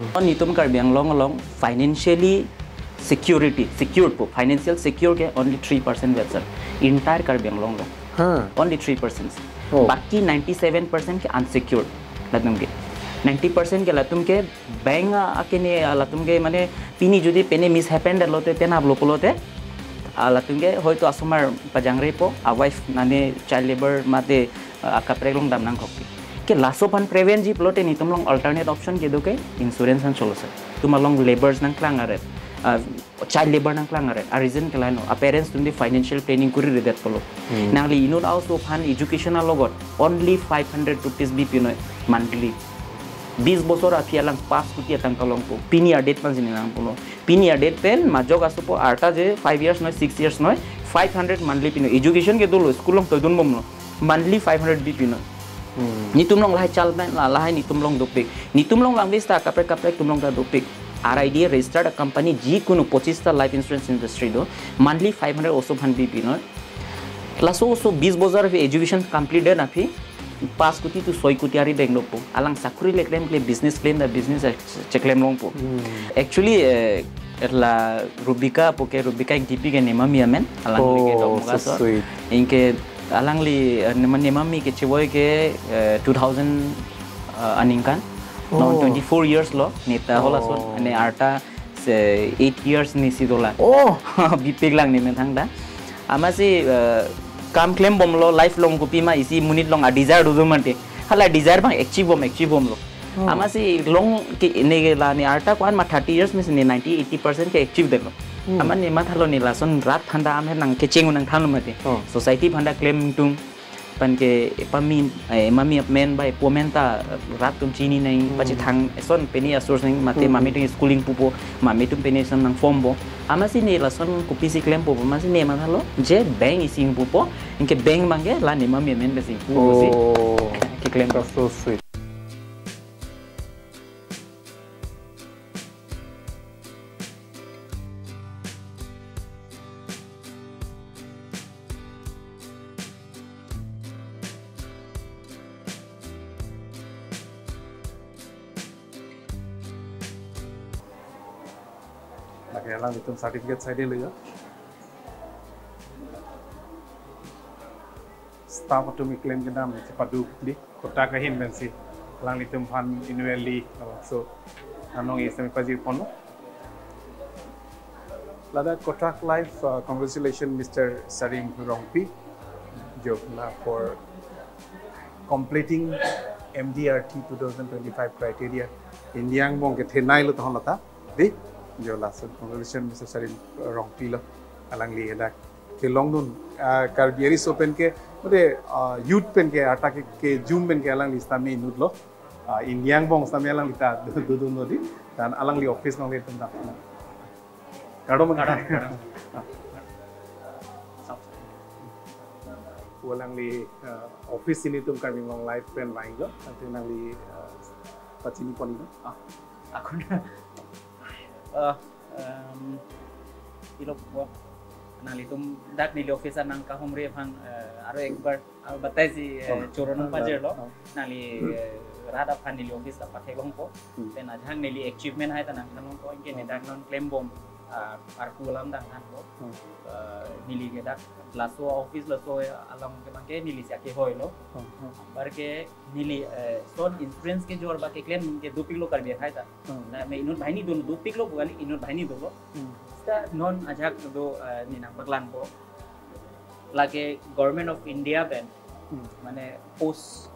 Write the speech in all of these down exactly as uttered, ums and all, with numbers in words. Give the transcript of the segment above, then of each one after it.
On itum Karbi Anglong along financially security, secured po, financial secure ke only three percent vetsar. Entire Karbi Anglong along. Huh. Only three percent. Oh. Baki ninety-seven percent ke unsecured. Latum ke. Ninety percent ke latum ke bank a, akene, a, latum ke mane pini jodi pene mishappen detlo te tenap lo pulote. A, latum ke hoito asomar pajangre po, a wife nane child labor mate, a, akaprek along dam nangkok. Ke laso aphan prevent ji pulote netum along alternate option kedo ke insurance an cholo sir. Itum along labours nangklang aret. A, child labor nangklang aret. A reason ke la no. A parents atum di financial planning kuriredet pulo. Hmm. Nangli inut a-oso aphan education alogot only five hundred rupees bi pinoi monthly. Bis bosor aphi alang pas kuti atangka longpo. Pini a-date pen sini nangpulo. Pini a-date pen majok asopo arta je five years noi, six years noi, five hundred monthly pinoi. Education ke dolo, school along toidun bomlo. Monthly five hundred bi pinoi. Hmm. Netum along lahai chal pen, la, lahai netum along dopik. Netum along langvis ta kaprek kaprek atum along ta dopik. R I D A registered a company jikunu pochista life insurance industry do. Monthly five hundred oso aphan bi pinoi. Laso oso bis bosor aphi education complete den aphi pas kuti to soi kuti ari denglo po. Alang sakuri le klemkle, business klem ta business cheklem longpo. Hmm. Actually, eh, la Rubika po ke, Rubika Ingtipi ke nemami amen. Alangli ke Oh, Dokmoka so sor. Sweet. Anke alangli, eh, nema-, nemami kechevoi ke, eh, two thousand, eh, aningkan. Non Oh. twenty-four years lo, neta hola son, Oh. ane arta se eight years ni si dola. Oh. Bipik lang ni methang ta. Amatsi, eh, kam klem bomlo life along kopima isi monit along a-desire do do mate. Hala desire abang achieve bom, achieve bomlo. Oh. Amatsi long ke ne ke la ne arta ko-an ma thirty years means ne ninety, eighty percent ke achieve detlo. Hmm. Amat ne mathalo ne lason rat aphan ta am he nangkecheng nangthanlo mate. Oh. Society aphan ta klem tung. Pen ke epami, eh, emami amen ba epo amen ta rat atum chini nang Hmm. pachethang eson pini a-source nang mate Hmm. mami atum schooling pupo, mami atum pini eson nang form po. Amatsi ne lason kopisi klempo, amatsi ne mathalo je bank isi pupo, anke bank abang ke la nemami amen pen si pupo si. Oh. Keklem. That's so sweet. Lake alanglitum certificate saide lo ya. Staff atum keklem kedam chepaduk di. Kotak ahin pensi alanglitum aphan annually, uh, so anong isem pajir ponlo. Ladak Kotak Life, uh, congratulations Mister Sarim Rongpi, jok la for completing M D R T two thousand twenty-five criteria. India angbong kethenei lo tahon lata, di, jo la, so congratulations Mister Sarim Rongpi lo, alangli hadak kelong dun, ah, Karbi ariso pen ke, mate, ah, youth pen ke, arta ke, kejum pen ke alangli sitame inut lo. Ah, India angbong sitame alangli ta du-, dudun lo di, dan alangli office along le tum ta. Kardom, kardom, kardom. Alangli, ah, office si netum Karbi Anglong Life pen vanglo, nanti alangli, ah, pachini ponlo. Ah, akun. Ah, em, ilo po. Nanglitum dak neli office an nangkahumri aphan, eh, aro ek bar, aro batai si, eh, Oh. choro nangpajirlo. Oh. Nangli, eh, rat aphan neli office ta patheklongpo. Hmm. Pen ajahak neli achievement hai ta nangthanlongpo. Anke Oh. ne dak non klem bom, ah, arku alam ta nangthanpo. Hmm. Eh, neli ke dak laso office laso along ke abang ke neli si akehoi lo. Hmm. Anparke neli, eh, son insurance kejor ba keklem ke dopiklo Karbi akhai ta. Hmm. La me inut banghini dolo, dopiklo pu kali, inut banghini dolo. Hmm. Seta non ajahak do, eh, ne nangpaklangpo. Lake Government of India pen, Hmm. mane post,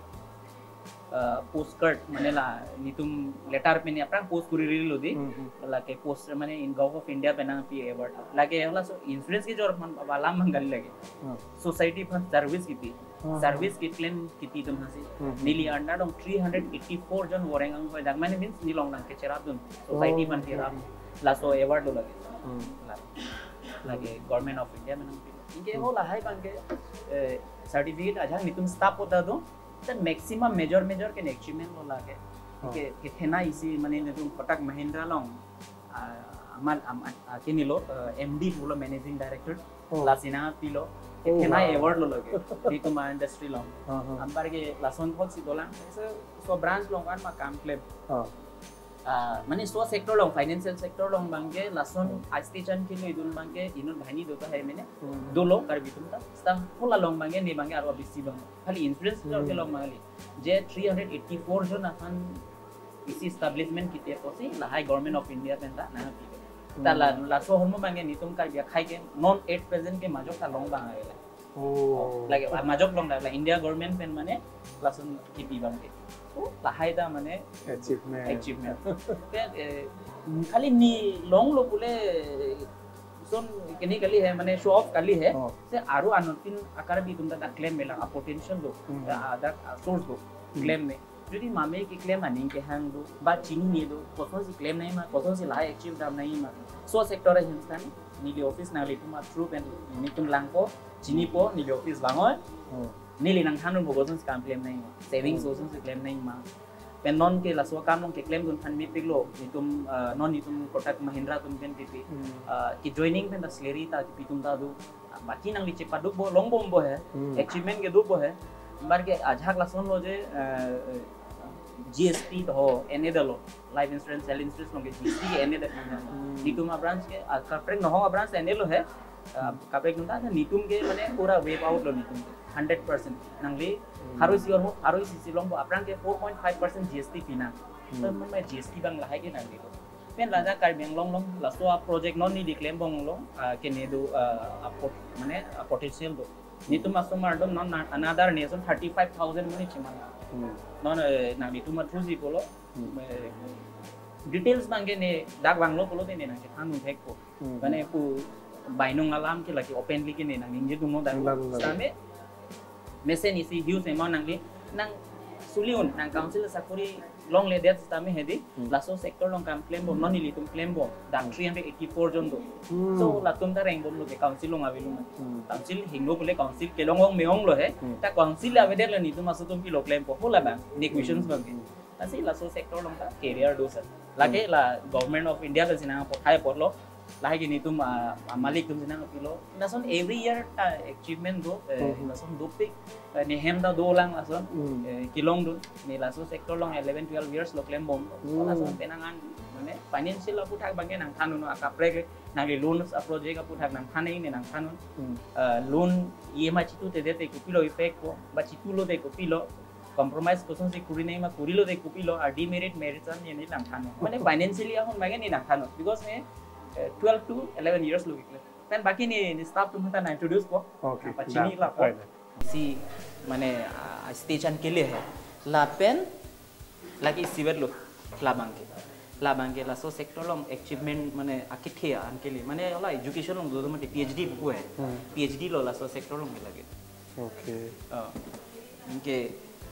eh, postcard, mane la netum letter pen aphrang post kuriri lo di. Hmm, hmm. Lake post mane in Government of India pen nangpi award. Lake halaso insurance kejor aphan ba alam abang kali lake. Hmm. Society aphan service kipi. Hmm. Service keklem kipi atum aphansi. Hmm. Neli arna dong three hundred eighty-four jon voreng anghoi dak mane means neli along nangkecherap dun. Society Oh, aphan okay. cherap. Laso award lo lake. Hmm. La-, lake Government of India pen nangpi. Anke Hmm. ho lahai abang ke, eh, certificate ajahak netum staff ota do. Then maximum major major ke achievement lo lake. Oh. Ke, kethenei isi mane netum Kotak Mahindra along. Ah, amal, am, ah, kini lo, eh, M D pulo managing director. Oh. Lasi nangpilo. Oh, Kethenei wow. award lo lake. Netum a-industry along. Uh-huh. Anparke lason apotsi dolang. So, so branch along ko-an ma kam klem. Oh. Ah, mane so sector along, financial sector along abangke lason a stage an kilo idun abangke inut banghini do tahai mane Hmm. dolo Karbi atum ta. Seta hala along abangke ne abangke aro abisi abang. Khali insurance Hmm. along abang kali. Je three hundred eighty-four jon aphan isi establishment kiti apotsi lahai Government of India pen ta nangpi. Ta la Hmm. laso ahormu abangke netum Karbi akhei ke non at present ke majok ta long abang ai la. Oh. Lake, ah, majok long la India government pen mane lason kipi abangke. So lahai ta mane Achievement. achievement. Ke, eh, khali ne longlo pule son kene kali hai, mane show off kali hai. Oh. Se aro anuttin a-Karbi atum ta klem mela a potential do. Hmm. A, dak, ah, source do. Hmm. Klem me. Jodi mame keklem aning kehang do, ba chinine do, kosonsi klem nangji ma, kosonsi lahai achieve dam nangji ma. So sector ahin seta neli office nanglitum a-through pen netum langpo, chinipo, neli office vangoi. Hmm. Neli nangthandunpo kosonsi kam klem nangji ma. Savings Hmm. kosonsi klem nangji ma. Pen non ke laso akam along keklem dun aphan mepiklo, netum, ah, non netum Kotak Mahindra atum pen pipi. Hmm. Ah, ke joining pen ta salary ta kipi atum ta do. Baki nangli chepadukpo, longbompo hai. Hmm. Achievement ke dopo hai. Bar ke ajahak lason lo je, eh, G S T to ho, N A D lo, life insurance, health insurance along ke G S T ke N A D. Hmm. Netum a-branch ke, ah, kaprek nohok a-branch N A lo hai. Ah, Hmm. kaprek nunta netum ke mane pura waive out lo netum ke. Hundred percent. Nangli Hmm. harui isi ahormu, harui isi isi longpo, aphrang ke four point five percent G S T pinang. Hmm. To mane G S T abang lahai ke nangli lo. Pen ladak Karbi Anglong along laso a-project non neli klembom along, ah, kene do, ah, a pot-, mane a potential do. Netum asomar do non na-, another nation thirty-five thousand monit cheman. Hmm. Non, eh, nanglitum a-through si pulo. Hmm. Eh, details abangke ne dak vanglo pulote ne nangchethan un thekpo. Hmm. Mane pu bainong alam ke lake openly ke ne nangningje dunlo dak. Lalo, lalo. Sitame mesen isi huge amount nangli nang suli un, nang council sakori longledet sitame hedi, Hmm. laso sector along kam klembom, non ilitum klembom, dak Hmm. three hundred eighty-four jon do. Hmm. So latum ta rengbomlo ke council along avelo ma. Hmm. Council hingno pule council kelong ong me-ong lo hai, Hmm. ta council avedet lo netum aso atum pilo klempo, hala abang, ne questions Hmm. abangke. Hmm. Lasi laso sector along ta career do sir. Lake Hmm. la Government of India pensi nangpathai apotlo. Lahai ke netum, ah, ah, malik atum si nangpilo. Lason every year ta achievement do, eh, Hmm. lason dopik, eh, ne hem ta dolang lason, Hmm. eh, kelongdun. Ne laso sector along eleven, twelve years lo klembom. Hmm. Lason penang an, mane financial aphuthak abangke nangthandun, akaprek nangli loans a-project aphuthak nangthan ne nangthandun. Hmm. Eh, loan E M I chitutedetde kopilo effect po, ba chitulote kopilo, compromise kosonsi kuri nangji ma, kurilote kopilo, ar demerit merits an ne nangthan. Mane financially ahon abangke ne nangthan. Because ne, eh, twelve to eleven years lo keklem. Pen baki ne, ne staff atum ta nang-introduce po. Okay, Nangpachini done. Lapo. Fine. Si, mane, ah, stage an kele hai. Lapen, lake isivet lo, labangke. Labangke laso sector along achievement mane akethe an kele. Mane hala education along do mate P H D buku hai. Hmm. P H D lo laso sector along ke lake. Okay. Oh. Anke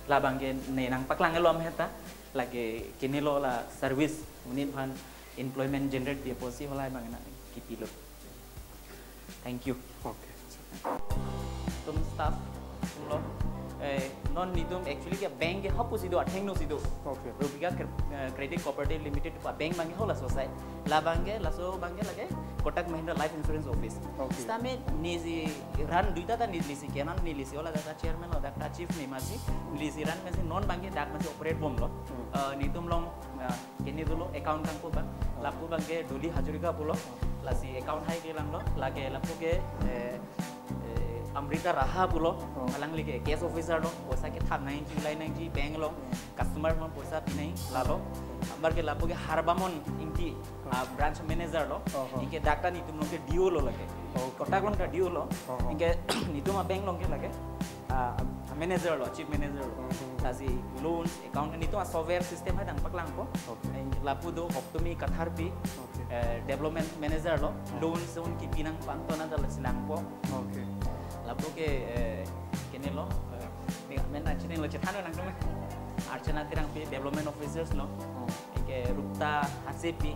labangke ne nangpaklang elom heta. Lake kene lo la service monit aphan employment generate pi apotsi hala abang nangkipilo. Thank you. Okay. Netum staff lo, eh, non netum actually ke bank ke hapu si do, athengno si do. Okay. Rupika Cre-, eh, Credit Cooperative Limited pa bank abangke hala asai. Labangke, laso abangke lake Kotak Mahindra Life Insurance Office. Okay. Sitame neli si run duita ta neli si kenon, neli si hala ta chairman lo, ta chief ne masi, neli si run masi non abangke dak masi operate bomlo. Hmm. Eh, netum along, eh, kene dolo account kangpu abang. Lapu abangke Dolly Hazarika pulo. Lasi account hai kelanglo. Lake lapu ke, eh, eh, Amrita Raha pulo. Oh. Alangli ke case officer lo. Poisa kethan nangji, lai nangji, bank along. Hmm. Customer along poisa pinangji, lalo. Hmm. Anparke lapu ke Harbamon Ingti, Oh. ah, branch manager lo. Oh, oh. Anke dak ta netum along ke D O lo lake. Oh. Kotak along ta D O lo. Oh, oh. Anke netum a-bank along ke lake, ah, manager lo, chief manager lo. Hmm, hmm. Lasi loans, account, netum a-software system hai nangpaklangpo. Okay. Anke lapu do Hoptumi Katharpi, Okay. eh, development manager lo, Oh. loans un kipi nangpangton anta lasi langpo. Okay. Lapu ke, eh, kene lo, eh, ne amen nangchinilo, chethan nangtum. Archana Terangpi development officers lo. Oh. Anke Rupta Hasepi,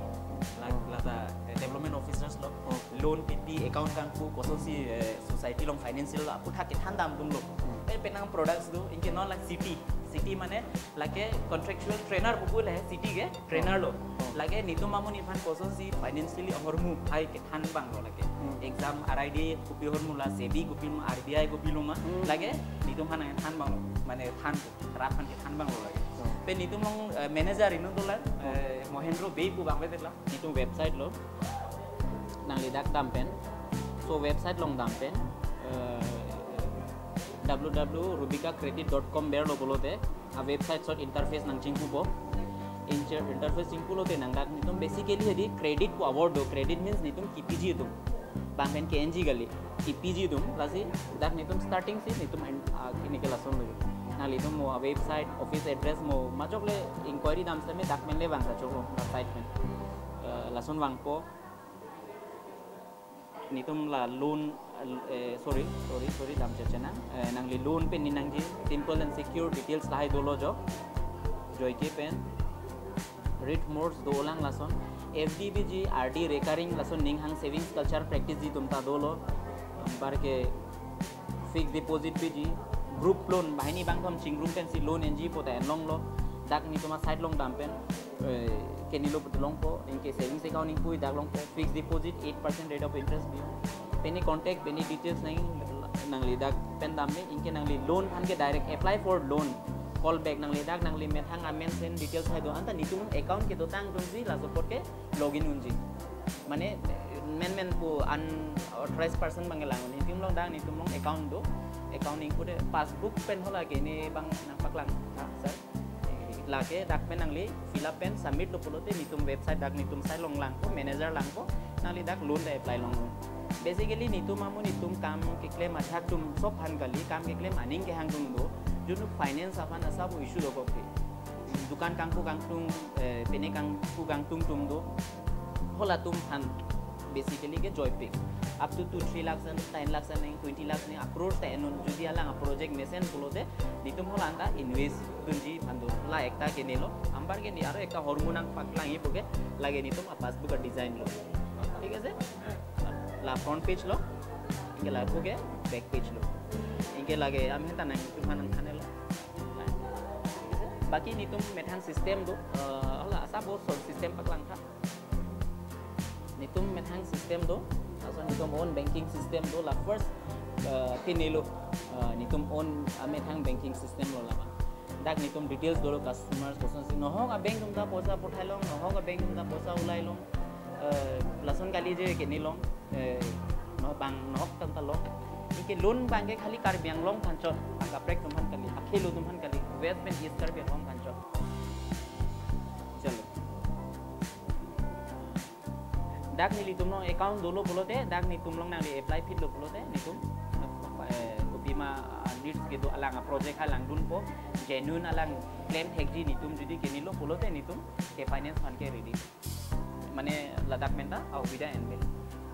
la, Oh. lata, eh, development officers lo. Oh. Loan pipi, account kangpu, kosonsi, eh, society along financial aphuthak kethan damdunlo. Hmm. Eh, penang products do, anke non la C T. C T mane, lake contractual trainer buku le, C T ke trainer lo. Oh. Lake netum amonit aphan kosonsi financially ahormu hai kethan abang lo lake. Hmm. Exam R I D kopi ahormu la, SEBI kopi ma, R B I kopi lo ma. Hmm. Lake netum aphan nangthan abang lo. Mane than, rat aphan kethan abang lo lake. Oh. Pen netum along, eh, manager inut dolang, eh, Mohendro Bey pu abang pen lang. Netum website lo. Nangli dak dam pen. So website along dam pen, eh, w w w rubika credit dot com berlo pulote, a website sot interface nangchingpupo. Inter-, interface chingpulote nang dak netum basically hedi credit pu award do. Credit means netum kipiji atum. Bang pen ke-enji kali, kipiji atum, lasi dak netum starting si netum en-, ah, kini ke lason lagi. Nanglitum mo website, office address mo, majok le inquiry dam sitame dak pen le vangsa choklo, dak site pen. Eh, lason vangpo. Netum la loan, eh, sorry, sorry, sorry, dam chechenang. Eh, nangli loan pen ni nangji, simple and secure details lahai dolo jo. Joike pen. Read more dolang lason. F D biji, R D recurring lason ning hang savings culture practice ji atum ta dolo. Anparke fixed deposit biji, group loan, banghini bangkethom chingrum pensi loan enji pu ta enlonglo. Dak netum a site along dam pen, eh, kenilo putu longpo, anke savings account ingpui dak longpo, fixed deposit eight percent rate of interest bi. Pini contact, pini details nang, nangli dak pen dam me, anke nangli loan aphan ke direct apply for loan. Call back nangli dak, nangli methang amen sen details hai do, anta netum account kedotang atum si laso apot ke login unji. Mane, men men pu unauthorized person abang ke lang. Netum along dak, netum along account do. Account ingpu te passbook pen hala ke ne abang nangpaklang tha, sir. Lake dak pen nangli fill up pen submit lo pulote netum website dak netum site along langpo, manager langpo, nangli dak loan ta apply longlo. Basically netum amu netum kam keklem ajak atum sob aphan kali, kam keklem aning kehang atum do, junu finance aphan asap issue dokok ke. Dukan kangpu kangtung, eh, pini kangpu kangtung atum do. Halatum aphan basically ke joipik. Up to two, three lakhs and ten lakhs and twenty lakhs ni a crore ta en un, jodi alang a project mesen pulote netum hala anta invest dunji aphan do. La ekta kenilo. Anparke ne aro ekta hormu nangpaklangji pu ke lake netum a passbook a design lo. Thik ase? La front page lo. Anke la pu ke back page lo. Anke lake amen ta nangtum aphan nangthanlo. Baki netum methang system do, eh, hala asap bo so system paklang tha. Netum methang system do, laso netum own banking system do, la first, eh, kenilo, eh, netum own, eh, methang banking system lo labang. Dak netum details dolo customers kosonsi, nohok a bank atum ta poisa pathailong, nohok a bank atum ta poisa ulailong, eh, lason kali je kenilong, eh, no bang nohok atum ta long. Anke loan abang ke khali Karbi Anglong aphan chot, akaprek atum aphan kali, akhei atum aphan kali, West pen East Karbi Anglong aphan chot. Chalo. Dak nelitum along account dolo pulote, dak netum along nangli apply phit lo pulote, netum, eh, kopima, ah, needs kedo alang a project ha langdunpo, genuine alang claim thekji netum jodi kenilo pulote netum ke finance aphan ke ready. Mane ladak menta, au bida enbel.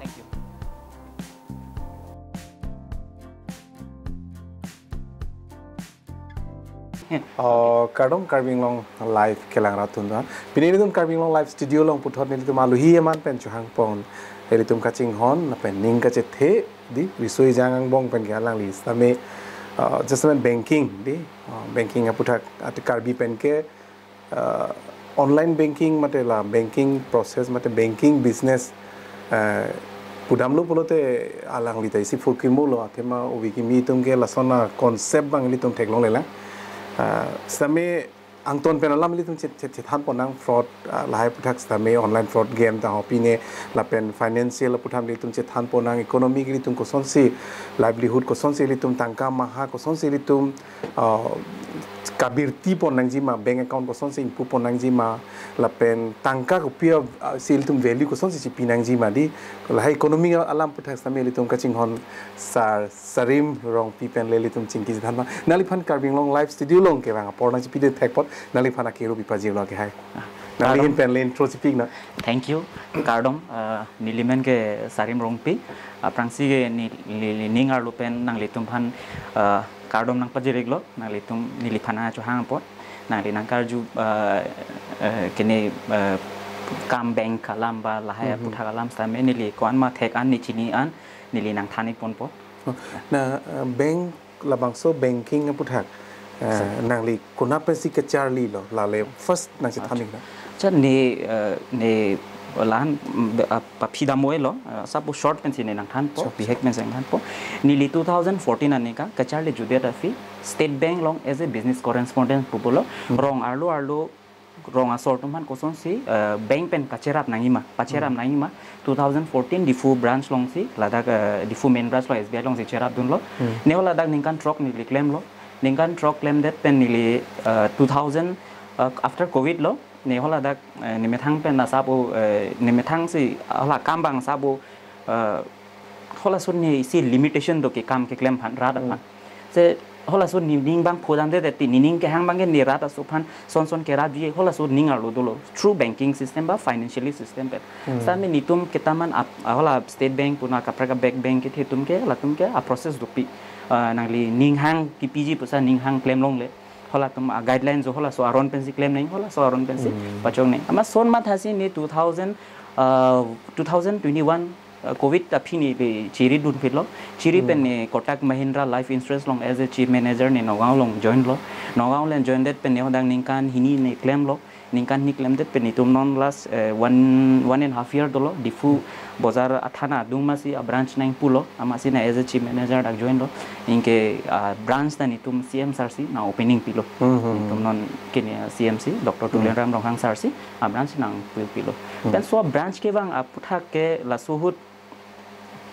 Thank you. Oh, kardom Karbi Anglong Live kelang rat atum ta. Pini netum Karbi Anglong Live studio along puthot nelitum aluhi eman pen chohangpon. Nelitum kachinghon, lapen ning kachethe, di, riso-ejang angbong pen ke alangli. Sitame, uh, just like banking, di, uh, banking aputhak, ati Karbi pen ke, uh, online banking mate la banking process mate banking business, uh, pudamlo pulote alangli ta isi phurkimo lo, athema obi kimi atum ke lason a concept abang ilitum theklonglelang. Uh, sitame angton pen alam ilitum chet, chet, chethanpon nang fraud, uh, lahai aputhak sitame online fraud game ta ho pine lapen financial aputhak ilitum chethanpon nang economic ilitum kosonsi livelihood kosonsi ilitum tangka maha kosonsi ilitum uh, kabirti pon nangji ma, bank account kosonsi ingpu pon nangji ma, lapen tangka kopi, uh, si ilitum value kosonsi chipi nangji ma di, lahai economy alam aputhak sitame ilitum kachinghon Sar Sarim Rongpi pen le ilitum chingki chethan ma. Nangliphan Karbi Anglong Live studio along kevang apor nangchipidun thekpon, nangliphan akero pipajirlo ke hai. Ah, nangli kardom. Hin pen le intro chipik na. Thank you. Kardom, uh, neli men ke Sarim Rongpi. Aphrangsi ke ne, ne, ne ning arlo pen nanglitum aphan, uh, kardom nangpajir-iklo, nanglitum neliphan nangchohang apot. Nangli nangkarju, uh, uh, kene, uh, kam bank alam ba lahai Mhm. aputhak alam sitame neli ko-an ma thek an ne chini an neli nangthan-ikponpo. Oh, na, uh, bank labangso banking aputhak, uh, Sir. Nangli konat pensi kacharlilo, lale first nangchethan-ik na. Accha, ne, uh, ne lahan, mm, be-, ah, paphi dam-oi lo, ah, asap short pensi ne nangthanpo, Short. bihek pensi nangthanpo. Neli two thousand fourteen aningkan kacharli judet aphi State Bank along as a business correspondent pu pulo. Hmm. Rong arlo arlo, rong asor atum aphan kosonsi, ah, bank pen kacherap nangjima, pacherap Hmm. nangjima. Two thousand fourteen Diphu branch alongsi, ladak, ah, Diphu main branch along S B I alongsi cherapdunlo. Hmm. Ne haladak ningkan throk neli klemlo. Ningkan throk klemdet pen neli, ah, two thousand, ah, after covid lo. Ne haladak, eh, ne methang pen asap o, eh, ne methangsi hala kam abang asap o, eh, halaso ne isi limitation do ke kam keklem aphan rat aphan. Hmm. Se halaso ne ning abang phodamdedet ti, ne ning kehang abangke ne rat aso aphan son son kerapji, halaso ning arlo dolo through banking system ba financially system pen. Hmm. Seta netum ketaman ap-, hala State Bank pu na kaprek a-bank, bank kethe atum ke, latum ke a-process dopik. Ah, nangli ning hang kipiji pusi ning hang klem longle. Halatum a-guideline jo halaso aron pensi klem nang, halaso aron pensi Hmm. pachong nang. Amat son mathasi ne two thousand, ah, two thousand twenty-one, ah, covid aphi neli chiri dunphitlo. Chiri pen Hmm. ne Kotak Mahindra Life Insurance along as a chief manager ne Nagaon along join lo. Nagaon along join det pen ne hadak ningkan hini ne klemlo. Ningkan hini klemdet pen netum non last, eh, one, one and half year dolo. Diphu Bazar athana adung masi a-branch nangpulo. Amatsi na as a chief manager dak join lo. Anke, ah, branch ta netum C M sir si nang opening pilo. Hmm, hmm, hmm. Netum non kene C M si, Doctor Hmm. Tuliram Ronghang sir si, a-branch nangpi pilo. Hmm. Pen laso branch kevang aputhak ke laso ahut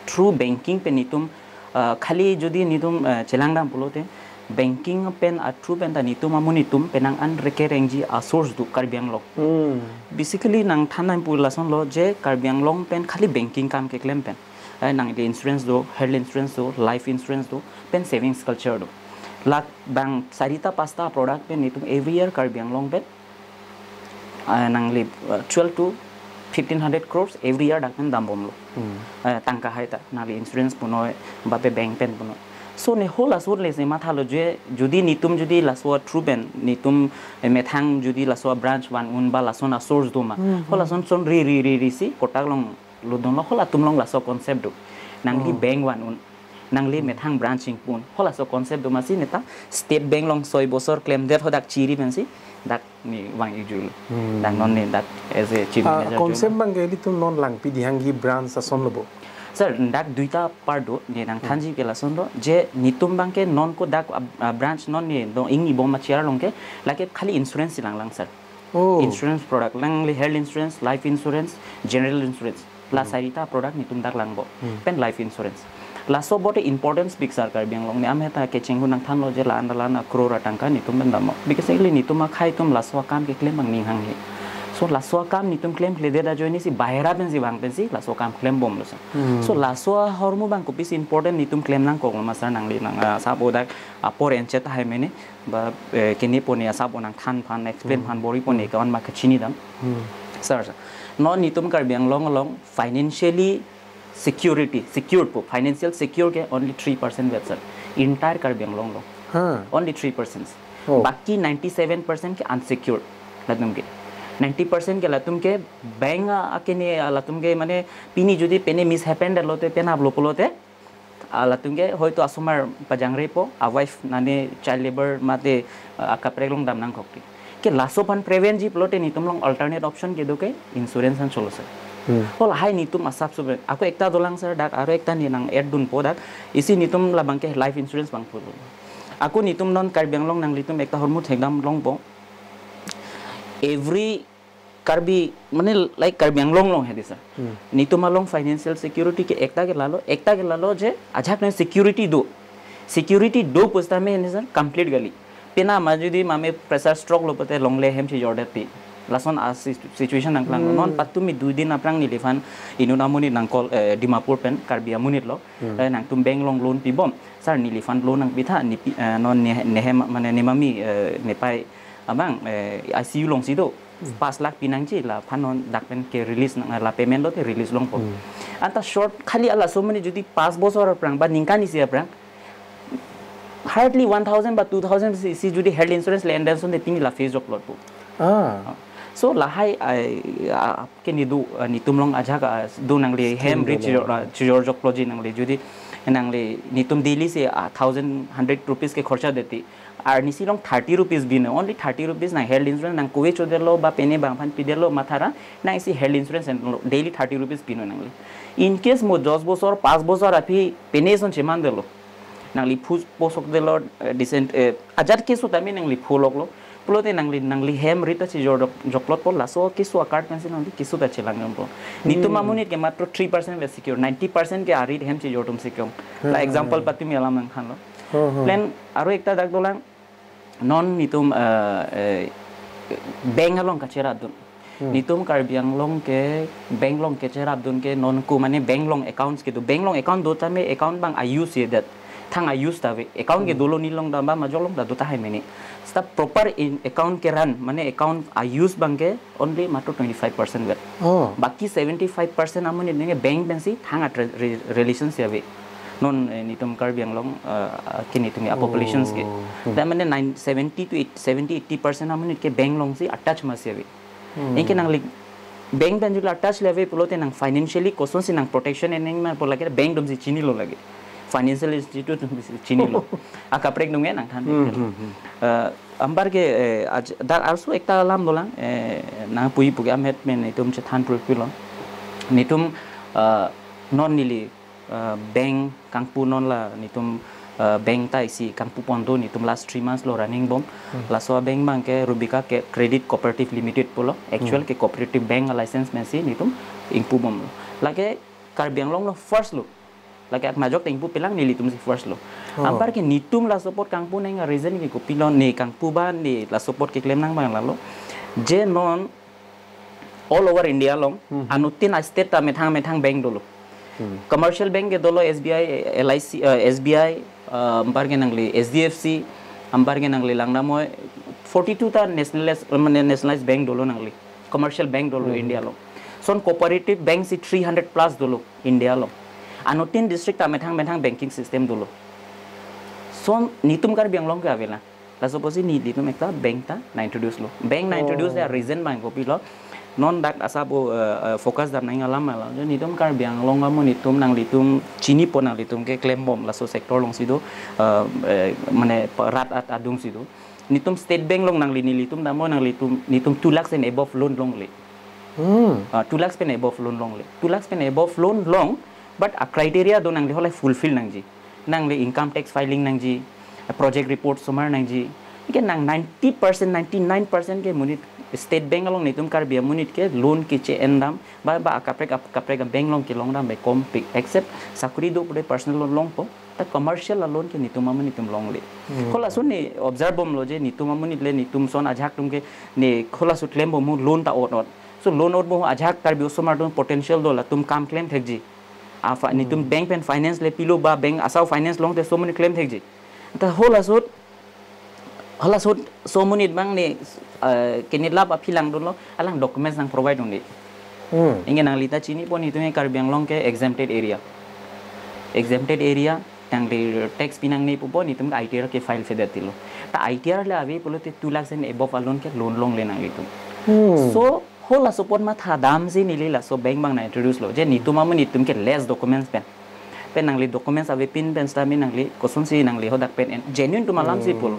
through banking pen netum, ah, khali jodi netum, ah, chelangdam pulote, banking pen a-through pen ta netum amonit atum penang an rekerengji a-source do Karbi Anglong. Hmm. Basically nangthan nangpu lasonlo je Karbi Anglong pen khali banking kam keklem pen. Eh, nangli insurance do, health insurance do, life insurance do, pen savings culture do. Lak bang sarita pasta product pen netum every year Karbi Anglong pen, ah, nangli, ah, twelve to fifteen hundred crores every year dak pen dambomlo. Hmm. Eh, tangka hai ta, nangli insurance punoi, bape bank pen punoi. So ne halaso le se mathalo je, jodi netum jodi laso through pen, netum, eh, methang jodi laso branch van-un ba lason a-source do ma. Hmm, hmm. Halason son ri ri ri ri si, Kotak along lodunlo halatum along laso concept do. Nangli Oh. bank van-un. Nangli Hmm. methang branch ingpun. Halaso concept do masi neta State Bank along soi bosor klemdet hadak chiri pensi dak ne vang-ikjuilo. Hmm. Dak non ne dak as a chief Ah, manager concept join. Abangke ilitum non Langpidihang hi branch asonlo bo? Sir, dak duita part do, ne nangthanji Hmm. ke lasonlo, je netum abangke non ko dak, ah, ah, branch non ne do ingni bom a-chair along ke, lake khali insurance si langlang, sir. Oh. Insurance product, nangli health insurance, life insurance, general insurance. La Hmm. sarita product netum dak langpo. Hmm. Pen life insurance. Laso bote importance pik sar Karbi Anglong ne ameta kechenghu nangthanlo je la-an la-an a-crore atangka netum pen dampo. Because ili netum akhei atum laso akam keklem abang ning hanghe. So laso akam netum klemkledet ajoine si bahera pensi vang pensi laso akam klembomlo sir. Hmm. So laso ahormu abang kopisi important netum klem nangkoklo ma sir nangli nang, ah, asap o dak apor enchet hai mene. Ba, eh, kene pone asap o nangthan aphan, explain Hmm. aphan bor-i pone Hmm. ke-ong ma kachinidam. Hmm. Sir, sir. Non netum Karbi Anglong along financially security, secured po, financial secure ke only three percent vet, sir. Entire Karbi Anglong along. Huh. Only three percent. Oh. Baki ninety-seven percent ke unsecured latum ke. Ninety percent ke latum ke bank a, akene, ah, latum ke mane pini jodi pene mishappen detlote, penaplo pulote, ah, latum ke hoito asomar pajangrepo, a-wife nane child labour mate, ah, akaprek along dam nangkokte. Ke laso aphan prevent ji pulote netum along alternate option kedo ke insurance an cholo sir. Hmm. Ho lahai netum asap sup. Ako ekta dolang sir dak, aro ekta ne nang-add dunpo dak. Isi netum labang ke life insurance abang pulo. Ako netum non Karbi Anglong nanglitum ekta ahormu thekdam longpo. Every Karbi, mane, like, Karbi Anglong along hedi sir. Hmm. Netum along financial security ke ekta ke lalo, ekta ke lalo je ajak ne security do. Security do pusitame hedi sir, complete kali. Penap ma jodi mame pressure stroke lo pute longle hem si jordet ti. Lason a si-, situation nangklang. Hmm. Non patumi dui din aphrang neliphan inut amonit nang call, eh, Dimapur pen, Karbi amonit lo. Hmm. Eh, nangtum bank along loan pibom. Sir, neliphan loan nangpitha, nepi, eh, non ne, nehem, mane nemami, eh, nepei abang, eh, I C U alongsi do. Hmm. Pas lakh pinangji, laphan non dak pen ke release nang, la payment lote release longpo. Hmm. Anta short khali halaso mane jodi pas bosor aphrang ba ningkan isi aphrang, hardly one thousand ba two thousand si, si jodi health insurance le endan son de pini la face joklo po. Ah. So lahai ai, ah, ke netum, ah, netum along ajak, ah, do nangli hem Scheme ri do chijor, nang. Ah, chijor joklo ji nangli jodi Nangli netum daily si a thousand hundred rupees ke khorcha deti. Arnisi along thirty rupees binoi, only thirty rupees nang health insurance nang kove chodetlo ba pine bang aphan pidetlo matha ra, nang isi health insurance enlo, daily thirty rupees binoi nangli. In case mo dos bosor, pas bosor aphi pine ason chemandetlo, nangli phu posokdetlo, eh, decent, eh, ajat keso tame nangli phu loklo. Pulote nangli, nangli hem ri ta chejor jok-, joklotpo, laso keso a-card pensi nangli keso ta chelang jongpo. Netum Hmm. amonit ke matro three percent le secure, ninety percent ke ari hem chejor atum secure. La Hmm. example patumi alam nangthanlo. Hmm, hmm. Plan aro ekta dak dolang, non netum, eh, eh, bank along kacherapdun. Hmm. Netum Karbi Anglong ke bank along kacherapdun ke non ko mane bank along accounts kedo. Bank along account do tame account abang a-use ye det. Thang a-use ta ave. Account ke Hmm. dolo, neli along ta ba majok along ta do tahai mene. Seta proper in account ke run, mane account a-use abang ke only matro twenty-five percent vet. Oh. Baki seventy-five percent amonit nge bank pensi thang a re-, re-, relations ya ave. Non, eh, netum Karbi Anglong, eh, ke netum a populations ke. Oh. Hmm. Dak mane nine, seventy to eight, seventy, eighty percent amonit ke bank alongsi attach masi ave. Hmm. Anke nangli bank pen jula attach le ave pulote nang financially kosonsi nang protection eneng ma pu lake bank atumsi chinilo lake. Financial institute atumsi chinilo. Akaprek dunge nangthan. Hmm, hmm, hmm. Eh, anparke, eh, aj-, dak arso ekta alam dolang, eh, nangpuji puke amet pen netum chethan pulpilo. Netum, eh, non neli, eh, bank kangpu non la netum, eh, bank ta isi kangpu pon do, netum last three months lo running bom. Hmm. Laso a-bank abang ke Rubika ke Credit Cooperative Limited pulo. Actual Hmm. ke cooperative bank license pensi netum ingpu bomlo. Lake Karbi Anglong lo first lo. Lake ak majok ta ingpupelang, nelitumsi first lo. Oh. Anparke netum laso apot kangpu nang a-reason ke kopilo, ne kangpu ba ne laso apot keklem nang abang lalo. Je non all over India along, Hmm. anuttin a-state ta methang methang bank dolo. Hmm. Commercial bank ke dolo S B I, L I C, eh, S B I, eh, anparke nangli H D F C, anparke nangli langdamoi forty-two ta nationalized, eh, mane nationalized bank dolo nangli. Commercial bank dolo Hmm. India along. Son cooperative bank si three hundred plus dolo India along. Anuttin district ta methang methang banking system dolo. Son netum Karbi Anglong ke avelang. Laso apotsi nelitum ekta bank ta nang introduce lo. Bank nang introduce Oh. le reason abang kopilo. Non dak asa bo, eh, eh, focus dam nang alam alam. Je netum Karbi Anglong amonit atum nanglitum chinipo, nanglitum keklem bom laso sector alongsi do, eh, eh, mane pa-, rat at adungsi do. Netum State Bank along nangli nelitum damnoi, nanglitum, netum two lakhs and above loan longle. Hmm. Ah, two lakhs pen above loan longle. Two lakhs pen above loan long, but a-criteria do, nangli halahai fulfill nangji. Nangli income tax filing nangji, a-project report osomar nangji. Anke nang ninety percent, ninety-nine percent ke monit State Bank along netum Karbi amonit ke loan keche-en dam, ba, ba akaprek, akaprek a-bank along kelong dam bai kompik. Except sakuri do pura personal loan longpo, ta commercial a-loan ke netum amonit atum longle. Hmm. Halaso ne observe bomlo je netum amonit le netum son ajahak atum ke ne halaso klem bom hu loan ta ot ot. So loan ot bom hu ajahak Karbi osomar atum potential do, latum kam klem thekji. A fa-, netum Hmm. bank pen finance le pilo ba bank asau finance longte osomar klem thekji. Ta halaso, halaso osomar abang ne, eh, kenit lap aphi langdunlo, alang documents nang provide un-e. Hmm. Anke nangli ta chinipo netum Karbi Anglong ke exempted area. Exempted area, nangli tax pi nangne pupo, netum I T R ke file fedet tilo. Ta I T R le ave pulote two lakhs and above a-loan ke loan longle nanglitum. Hmm. So, halaso apot matha damsi neli laso bank abang nang introduce lo. Je netum amonit atum ke less documents pen. Pen nangli documents avepin pen sitame nangli kosonsi nangli hadak pen en-, genuine atum alamsi Hmm. pulo.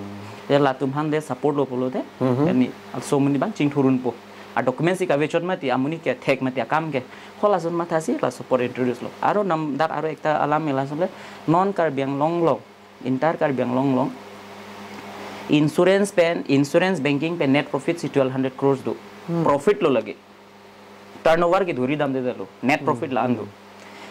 Je latum aphan de support lo pulote. Mhm. Ani osomar abang chingthurunpo. A-documents si kavechot mati, amonit ke thek mati akam ke. Halaso mathasi laso apot introduce lo. Aro nam dak aro ekta alam elaso le non Karbi Anglong along, entire Karbi Anglong along insurance pen, insurance banking pen net profit si twelve hundred crores do. Hmm. Profit lo lake. Turnover ke dhuri damdedetlo. Net Hmm, profit la-an do. Hmm.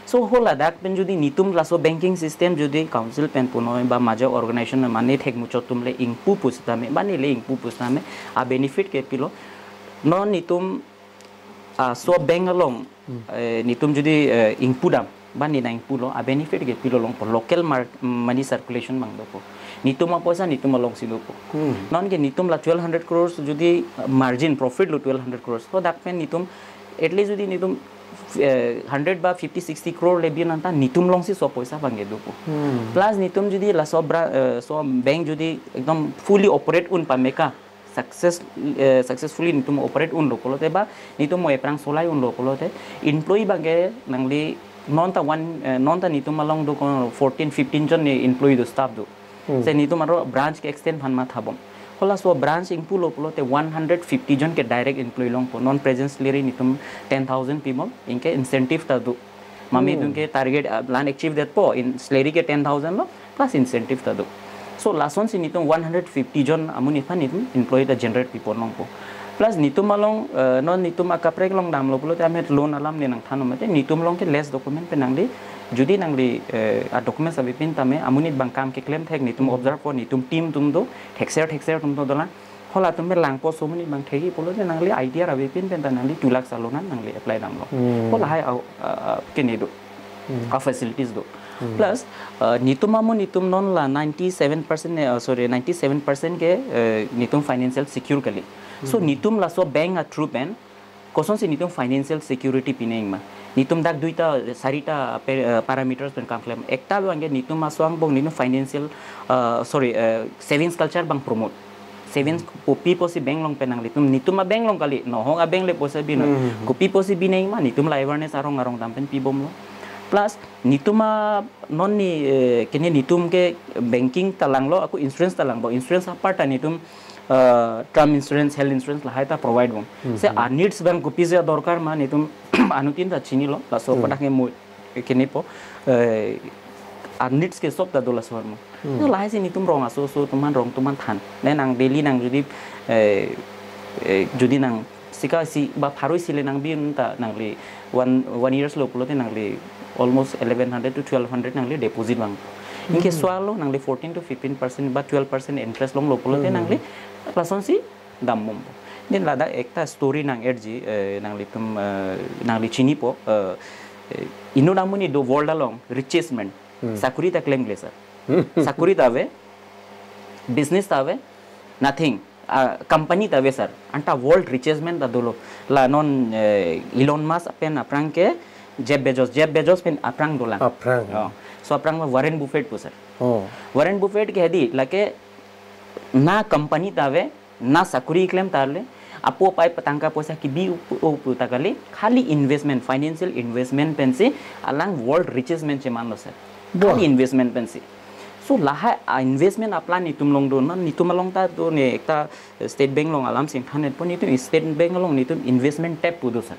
So haladak pen jodi netum laso banking system jodi council pen punoi ba majok organization mane thek muchot atum le ingpu pusitame, ba ne le ingpu pusitame, a-benefit ke pilo. Non netum, ah, so bank along, Hmm. eh, netum jodi, eh, ingpu dam, ba ne nang ingpulo, a-benefit ke pilo longpo, local mar-, money circulation abang dopo. Netum apoisa netum alongsi dopo. Hmm. Non ke netum la twelve hundred crores jodi, uh, margin profit lo twelve hundred crores, to dak pen netum at least jodi netum, eh, hundred ba fifty sixty crore le bi nangta netum alongsi so poisa abang ke dopo. Hmm. Plus netum jodi laso bra-, eh, so bank jodi ekdom fully operate un pameka, success, eh, successfully netum operate unlo pulote ba netum mo aphrang solai unlo pulote, employee abang ke nangli Non ta one, eh, non ta netum along do kon fourteen, fifteen jon ne employee do, staff do. Hmm. Se netum aro branch ke extend aphan mathabom. Halaso branch ingpulo pulote one hundred fifty jon ke direct employee longpo. Non present salary netum ten thousand pibom, anke incentive ta do. Mami Hmm. atum ke target, ah, la-an achieve detpo, in salary ke ten thousand lo, plus incentive ta do. So lasonsi netum one hundred fifty jon amonit aphan netum employee ta generate pipon longpo. Plus netum along, eh, non netum akaprek along damlo pulote amet loan alam ne nangthan mate netum along ke less document pen nangli, jodi nangli, eh, a documents avepin tame amonit abang kam keklem thek, netum observe po, netum team atum do, thekser thekser atum do dolang. Halatum pen langpo, so amonit abang thekji pulote nangli I T R avepin pen ta nangli two lakhs a loan an nangli apply damlo. Hmm. Halahai a, a, a, kene do. Hmm. A facilities do. Hmm. Plus, uh, netum amonit atum non la ninety-seven percent ne, uh, sorry, ninety-seven percent ke, uh, netum financial secure kali. So Hmm. netum laso bank a through pen kosonsi netum financial security pinangma? Netum dak duita, sarita pe-, uh, parameters pen kam klem. Ekta abang ke netum aso angbong netum financial, uh, sorry, uh, savings culture abang promote. Savings kopi pusi bank along pen nanglitum, netum a bank along kali, nohok a bank le poisa bino. Hmm. Kopi pusi binangma, netum la awareness arong arong dam pen pibomlo. Plus netum a non ne, eh, kene netum ke banking ta langlo, ako insurance ta langpo. Insurance apart ta netum, eh, term insurance, health insurance lahai ta provide bom. Hmm. Se a needs abang kopisi dorkar ma netum anuttin ta chinilo, laso Hmm. padak ke mo kenepo, eh, a needs ke sob ta do laso armo. Hmm. Lahaisi netum rong aso aso atum an, rong atum an than. Ne nang daily nang jodi, eh, eh, jodi nang sika isi ba pharo isi le nang bin ta nangli one, one years lo pulote nangli almost eleven hundred to twelve hundred nangli deposit vang. Anke Hmm. swa lo nangli fourteen to fifteen percent ba twelve percent interest longlo pulote Hmm. nangli lasonsi dam bompo. Then ladak ekta story nang-erji, eh, nanglitum, eh, nangli chinipo, eh, eh, inut amonit do world along richest man. Hmm. Sakuri ta klemkle sir. Hmm. Sakuri ta ave, business ta ave, nothing. Ah, company ta ave sir. Anta world richest man ta dolo. La non, eh, Elon Musk pen aphrang ke Jeff Bezos, Jeff Bezos pen aphrang dolang. Aphrang. Oh. So aphrang Warren Buffett pu sir. Oh. Warren Buffett ke hedi, lake na company ta ave, na sakuri klem ta le, apo pai patangka poisa kebi up-, up ta kali, khali investment, financial investment pensi alang world richest man chemanlo sir. Wah. Khali investment pensi. So lahai a investment a plan netum along do, na netum along ta do, ne ekta State Bank along alam sing than-etpo, netum State Bank along netum investment tab pu do sir.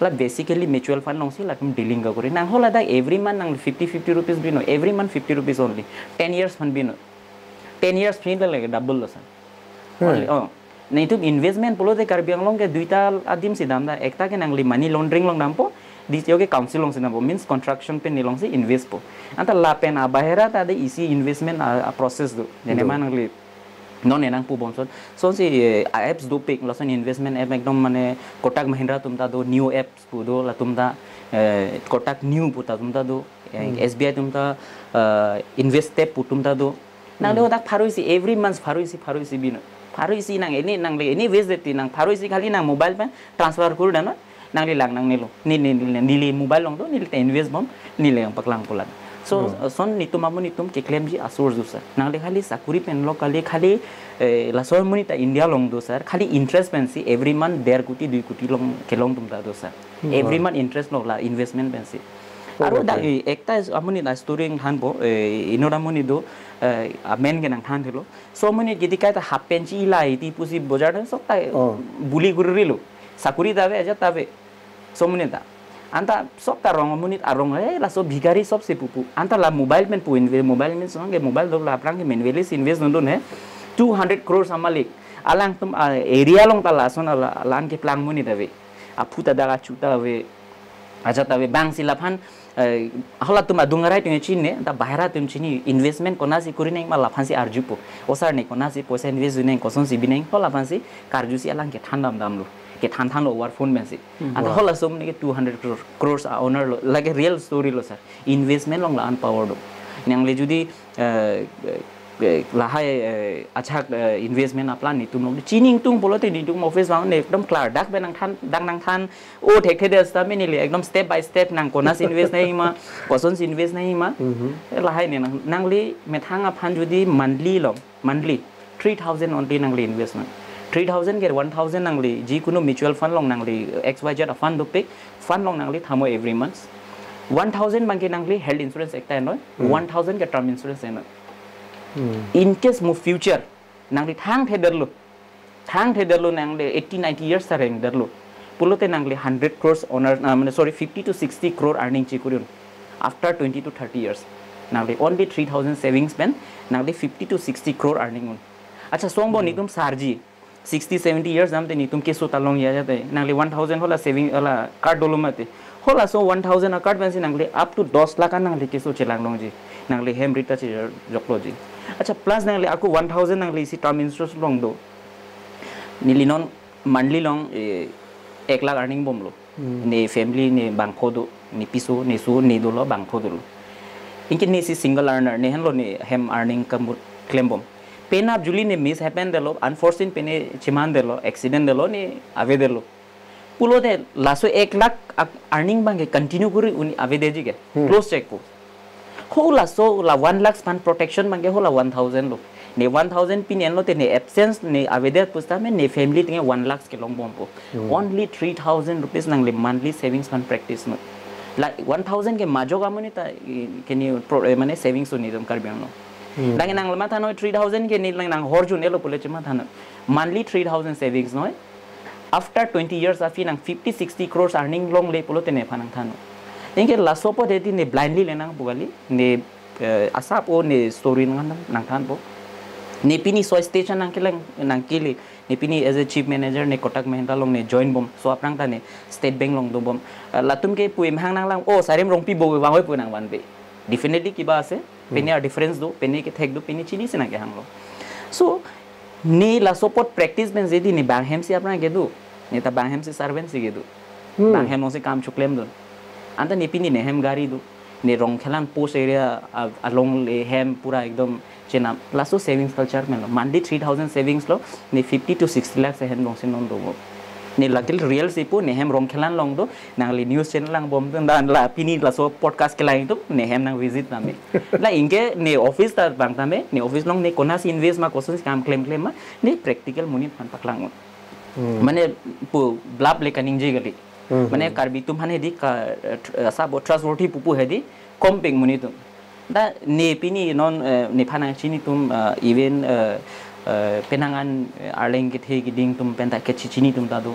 La basically mutual fund alongsi latum dealing ka kori. Nang haladak every month nang fifty, fifty rupees bino, every month fifty rupees only. Ten years aphan bino. Ten years aphan le double lo sir. Hmm. Only, oh. Netum investment pulote Karbi Anglong ke duita adim si damda, ekta ke nangli money laundering along dampo, ditiyo ke council alongsi dampo, means construction pen ne alongsi invest po. Anta lapen abahera ta de isi investment a, a process do. Jene Do. ma nangli non enang pubom son. Sonsi, eh, a apps dopik, lason investment app ekdom mane Kotak Mahindra atum ta do, Neo apps pu do, latum ta, eh, Kotak Neo pu ta atum ta do, eh, Hmm. S B I atum ta, eh, Invest Tab pu atum ta do. Nang Hmm. do dak pharo isi, every month pharo isi, pharo isi bino. Pharo isi nang any, nangli any ways det ti nang pharo isi khali nang mobile pen transfer kuri dano. Nangli lang nangnelo. Ne, ne, ne, neli mobile along do, neli ta invest bom, neli yang paklang pulang. So, Hmm. uh, son netum amonit atum keklemji a source do sir. Nangli khali sakuri pen lo kali, khali, eh, laso amonit ta India along do sir. Khali interest pensi every month der koti, dui koti along kelong atum ta do sir. Hmm. Every month interest lo la investment pensi. Oh, Aro okay. dak, eh, ekta is-, amonit ta story nang thanpo, eh, inut amonit do, eh, amen ke nang thanthelo. So amonit kiti kaita half pant chi ilai ti pusi bojar ta sok ta Oh. buli guri rilo. Sakuri ta ave, ajat ta ave. So amonit ta. Anta sok ta rong amonit arong, eh, laso bhikari sob si pupu. Anta la mobile pen pu inve, mobile pen songe mobile do la aphrang ke manually si invest dun dun he. Two hundred crores amalik. Alangtum, ah, area along ta lason la, la-an keplang amonit ave. Aphu ta dak achu ta ave. Ajat ta ave bang si laphan, eh, halatum adung arai atum chinine, ta bahera atum chini investment konatsi kuri nangma laphan si arjupo. O sir ne konatsi poisa invest dun nang, kosonsi bi nang, hala laphan si karju si alang kethan dam damlo. Kethan thanlo over phone pensi. Hmm. Anta Wow. hala som ne ke two hundred crore, crores a owner lo. Like a real story lo sir. Investment along la-an power do. Nangli jodi, eh, eh, lahai, eh, ajahak, eh, investment a plan netum along chini ingtung pulote netum office vang ne ekdom klardak pen nang than, dak nang than, o thekthe det seta neli ekdom step by step nang konatsi invest nangma, kosonsi invest nangma. Mhm. Lahai ne nang, nangli methang aphan jodi monthly along, monthly three thousand only nangli investment. Three thousand ke one thousand nangli jikunu mutual fund along nangli X Y Z a fund dopik, fund along nangli thamo every month. One thousand abangke nangli health insurance ekta enoi, hmm, one thousand ke term insurance enoi. Hmm. In case mo future nangli thangthedetlo, thangthedetlo nangli eighty, ninety years ta rengdetlo pulote nangli hundred crores honor, ah, mane, sorry, fifty to sixty crore earning chikuri un after twenty to thirty years. Nangli only three thousand savings pen nangli fifty to sixty crore earning un. Acha, songbo, hmm, netum sarji sixty, seventy years damte netum keso ta longji ajat te, nangli one thousand hala saving hala card dolo mate, halaso one thousand a card pensi nangli up to dos lakh an nangli keso chelang longji, nangli hem rit ta chejokloji. Acha, plus nangli ako one thousand nangli isi term insurance long do, neli non monthly long, eh, ek lakh earning bomlo. Hmm. Ne family ne bangpho do, ne piso, ne su, ne dolo, bangpho dolo. Anke ne si single earner, ne henlo ne hem earning kambut klembom. Penap juli ne miss happen detlo, unforeseen pen ne chemandetlo, accident detlo, ne avedetlo pulote laso ek lakh ak-, earning abangke continue kuri un avedeji ke. Hmm. Close check po. Halaso la one lakh aphan protection abangke hala one thousand lo. Ne one thousand pini enlote ne absence ne avedet pusitame ne family ateng one lakh kelong bompo. Hmm. Only three thousand rupees nangli monthly savings aphan practice noi. La one thousand ke majok amonit ta, i, keni pro, eh, mane savings un netum Karbi Anglong. Hmm. Lake nang lama thanoi three thousand ke ne lang nang horjun elo pule chema thanoi. Monthly three thousand savings noi. After twenty years aphi nang fifty, sixty crores earning longle pulote nephan nangthan. Anke laso apot hedi ne blindly le nangpo kali, ne, eh, asap o ne story nang nangthanpo. Ne pini soi station nangkelang nangkele, ne pini as a chief manager ne Kotak Mahindra along ne join bom. So aphrang ta ne State Bank along dobom. Eh, latum ke pu emhang nanglang, oh, Sarim Rongpi bo vangoi pu nangvanve. Definitely kiba ase, hmm, pine a difference do, pine kethek do, pine chinisi nangkehanglo. So ne laso apot practice pensi hedi ne bang hem si aphrang kedo, ne ta bang hem si servant si kedo. Hmm. Bang hem along si kam choklemdun. Anta ne pini ne hem gari do, ne Rongkhelan post area a-, along le hem pura ekdom chenam. Laso savings culture pen lo. Monthly three thousand savings lo, ne fifty to sixty lakhs ahem along si non dopo. Ne lakil real si pu, ne hem Rongkhelan along do, nangli news channel lang bomdun, dan la pini laso podcast kelang atum ne hem nang visit tame. La anke ne office ta bang tame, ne office along ne konasi invest ma, kosonsi kam klemklem ma, ne practical monit aphan paklang un. Hmm. Mane pu blap le kaningje kali. Hmm. Mane Karbi atum aphan hedi ka, eh, tr-, eh, asabo trustworthy pupu hedi kompeng monit atum. Da ne pini non, eh, nephan nangchini atum, eh, even, eh, eh, penang an, eh, arleng kethe keding atum pen ta kechechini atum ta do.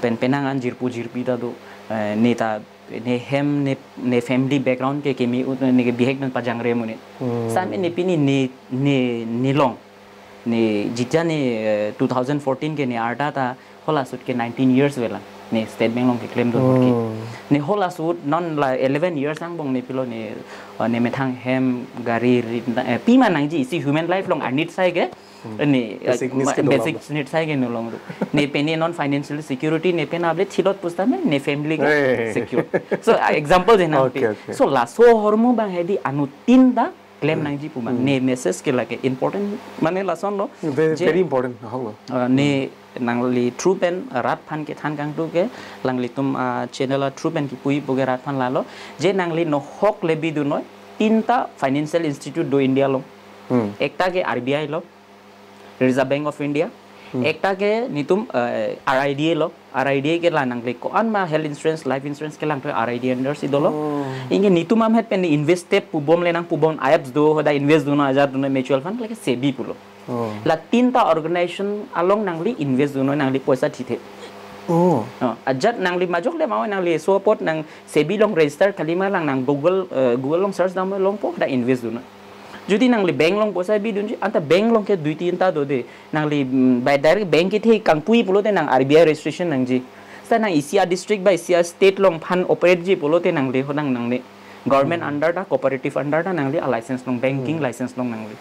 Pen penang an jirpo jirpi ta do. Eh, ne ta ne hem ne, ne family background ke keme ut ne ke bihek pen pajangre monit. Hmm. Same ne pini ne, ne, ne long. Ne jitya ne, eh, two thousand fourteen ke ne arta ta hola sut ke nineteen years vela. Ne State Bank along keklemdun ke. Hmm. Ne hola sut non la eleven years angbong ne pilo ne, eh, ne methang hem, gari, rit, eh, pima nangji isi human life along anit sai ke. Hmm. Ne, eh, basic needs ma-, ke dolang basic do. Needs sai ke nolong do. Ne pini non financial security ne penap le thilot pusitame ne family ke, hey, secure. So, ah, example je nangpi. Okay, okay. So laso ahormu abang hedi anuttin ta klem, hmm, nangji pu abang. Hmm. Ne message ke lake important mane lason lo. Very, je, very important, ahok lo. Uh, ne, hmm, nangli through pen rat aphan kethan kangtu ke, nanglitum, uh, channel a through pen kipuji pu ke rat aphan lalo. Je nangli nohok le bidun noi, tinta financial institute do India along. Hmm. Ekta ke R B I lo, Reserve Bank of India. Hmm. Ekta ke netum, eh, R I D A lo. R I D A ke la nangli ko-an ma health insurance, life insurance kelang to R I D A under si dolo. Oh. Anke netum amhet pen invest te pubom le nang pubom apps do, hoda invest dun ajat dun mutual fund lake SEBI pulo. Oh. La tinta organization along nangli invest dun, nangli poisa thithe. Oh. Oh, ajat nangli majok le mau nangli so apot nang SEBI along register kalima lang nang Google, eh, Google along search dam longpo da invest dun. Jodi nangli bank along poisa bidunji, anta bank along ke dui tinta do de. Nangli, mm, by direct bank kethe kangpuji pulote nang R B I registration nangji. Sa nang isi a district ba isi a state along aphan operate ji pulote nangli ho nang nangne. Government, hmm, under ta, cooperative under ta nangli a license long, banking, hmm, license long nangli.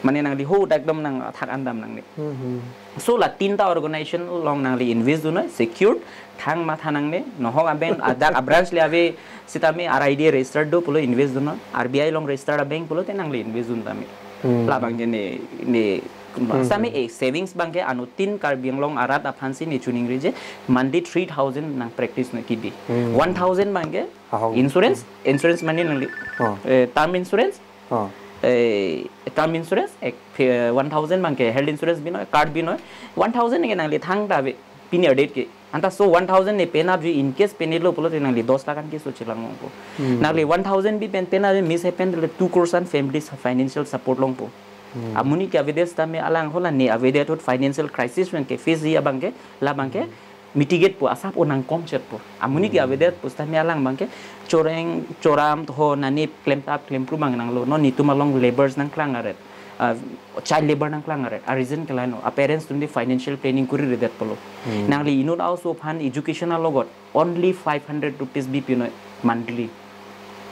Mane nangli ho dak dam nang thak an dam nangne. Hmm, hmm. So la tinta organization along nangli invest dun noi, secured, thang matha nangne, nohok a bank, adak a branch le ave, sitame R I D A registered do pulo invest dun noi, R B I along registered a bank pulote nangli invest dun tame. Hmm. La abangke ne, ne, hmm, same, eh, savings abangke anuttin Karbi Anglong arat aphan si ne choningri je, monthly three thousand nang practice noi kibi. Hmm. One thousand abangke, ahok, insurance, hmm, insurance mane nangli, oh, eh, term insurance, oh, eh, term insurance, ek, eh, one thousand abangke health insurance binoi, card binoi, one thousand ke nangli thangta ave, pini a date ke. Anta so one thousand ne penapji, in case penelo pulote nangli dos lakh an keso chelang longpo. Hmm. Nangli one thousand bi pen penapji miss happen le two crores an family financial support longpo. Hmm. Amonit ke avedet sitame alang hala ne avedet ahut financial crisis pen ke face ji abang ke, labang ke mitigate po, asap o nangkom chet po. Amonit ke Hmm. avedet pusitame alang abang ke choreng choram to ho nani klemtap klemkru abang nanglo. Non netum along labours nangklang aret. Ah, child labour nangklang aret. A reason ke la-an lo. A parents atum di financial planning kuri redet pulo. Hmm. Nangli inut a-oso aphan education alogot only five hundred rupees bi pinoi monthly.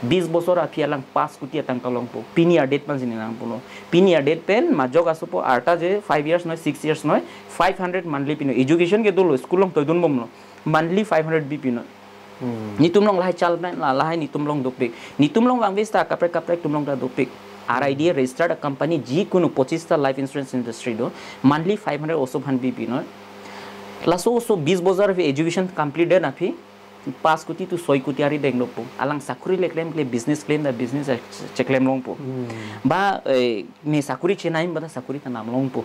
Bis bosor aphi alang pas kuti atangka longpo. Pini a-date pen si ne nangpulo. Pini a-date pen majok asopo arta je five years noi, six years noi, five hundred monthly pinoi. Education ke dolo, school along toidun bomlo. Monthly five hundred bi pinoi. Hmm. Netum along lahai chal pen la, lahai netum along dopik. Netum along vangve seta kaprek kaprek atum along ta dopik. R I D A registered company jikunu pochista life insurance industry do. Monthly five hundred oso aphan bi pinoi. Laso oso bis bosor aphi education complete det aphi pas kuti to soi kuti ari denglo po. Alang sakuri le klemkle, business klem ta business cheklem longpo. Hmm. Ba, eh, ne sakuri chenei ba ta sakuri ta nam longpo.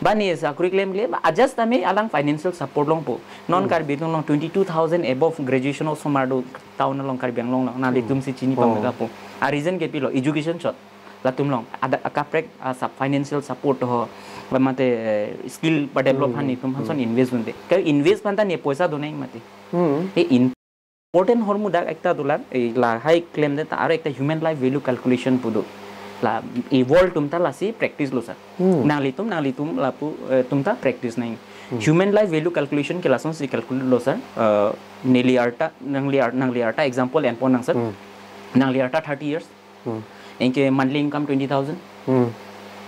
Ba ne sakuri klemkle, ba adjust tame alang financial support longpo. Non Hmm. Karbi Anglong along twenty-two thousand above graduation osomar do town along Karbi Anglong along. Nangli Hmm. atum si chini Oh. pame lapu. A reason ke pilo, education chot. Latum along, ada akaprek, ah, sub financial support ho, ba mate, eh, skill ba develop Hmm. aphan netum aphan son Hmm. invest dunde. Ke invest aphan ta ne poisa donang mati. Hmm. E important ahormu dak ekta dolang, e lahai klemde ta aro ekta human life value calculation pu do. La e world atum ta lasi practice lo sir. Hmm. Nanglitum, nanglitum lapu, eh, atum ta practice nang. Hmm. Human life value calculation ke lason si calculate lo sir. Eh, neli arta, nangli ar-, nangli arta example enpon nang sir. Hmm. Nangli arta thirty years. Hmm. Anke monthly income twenty thousand. Hmm.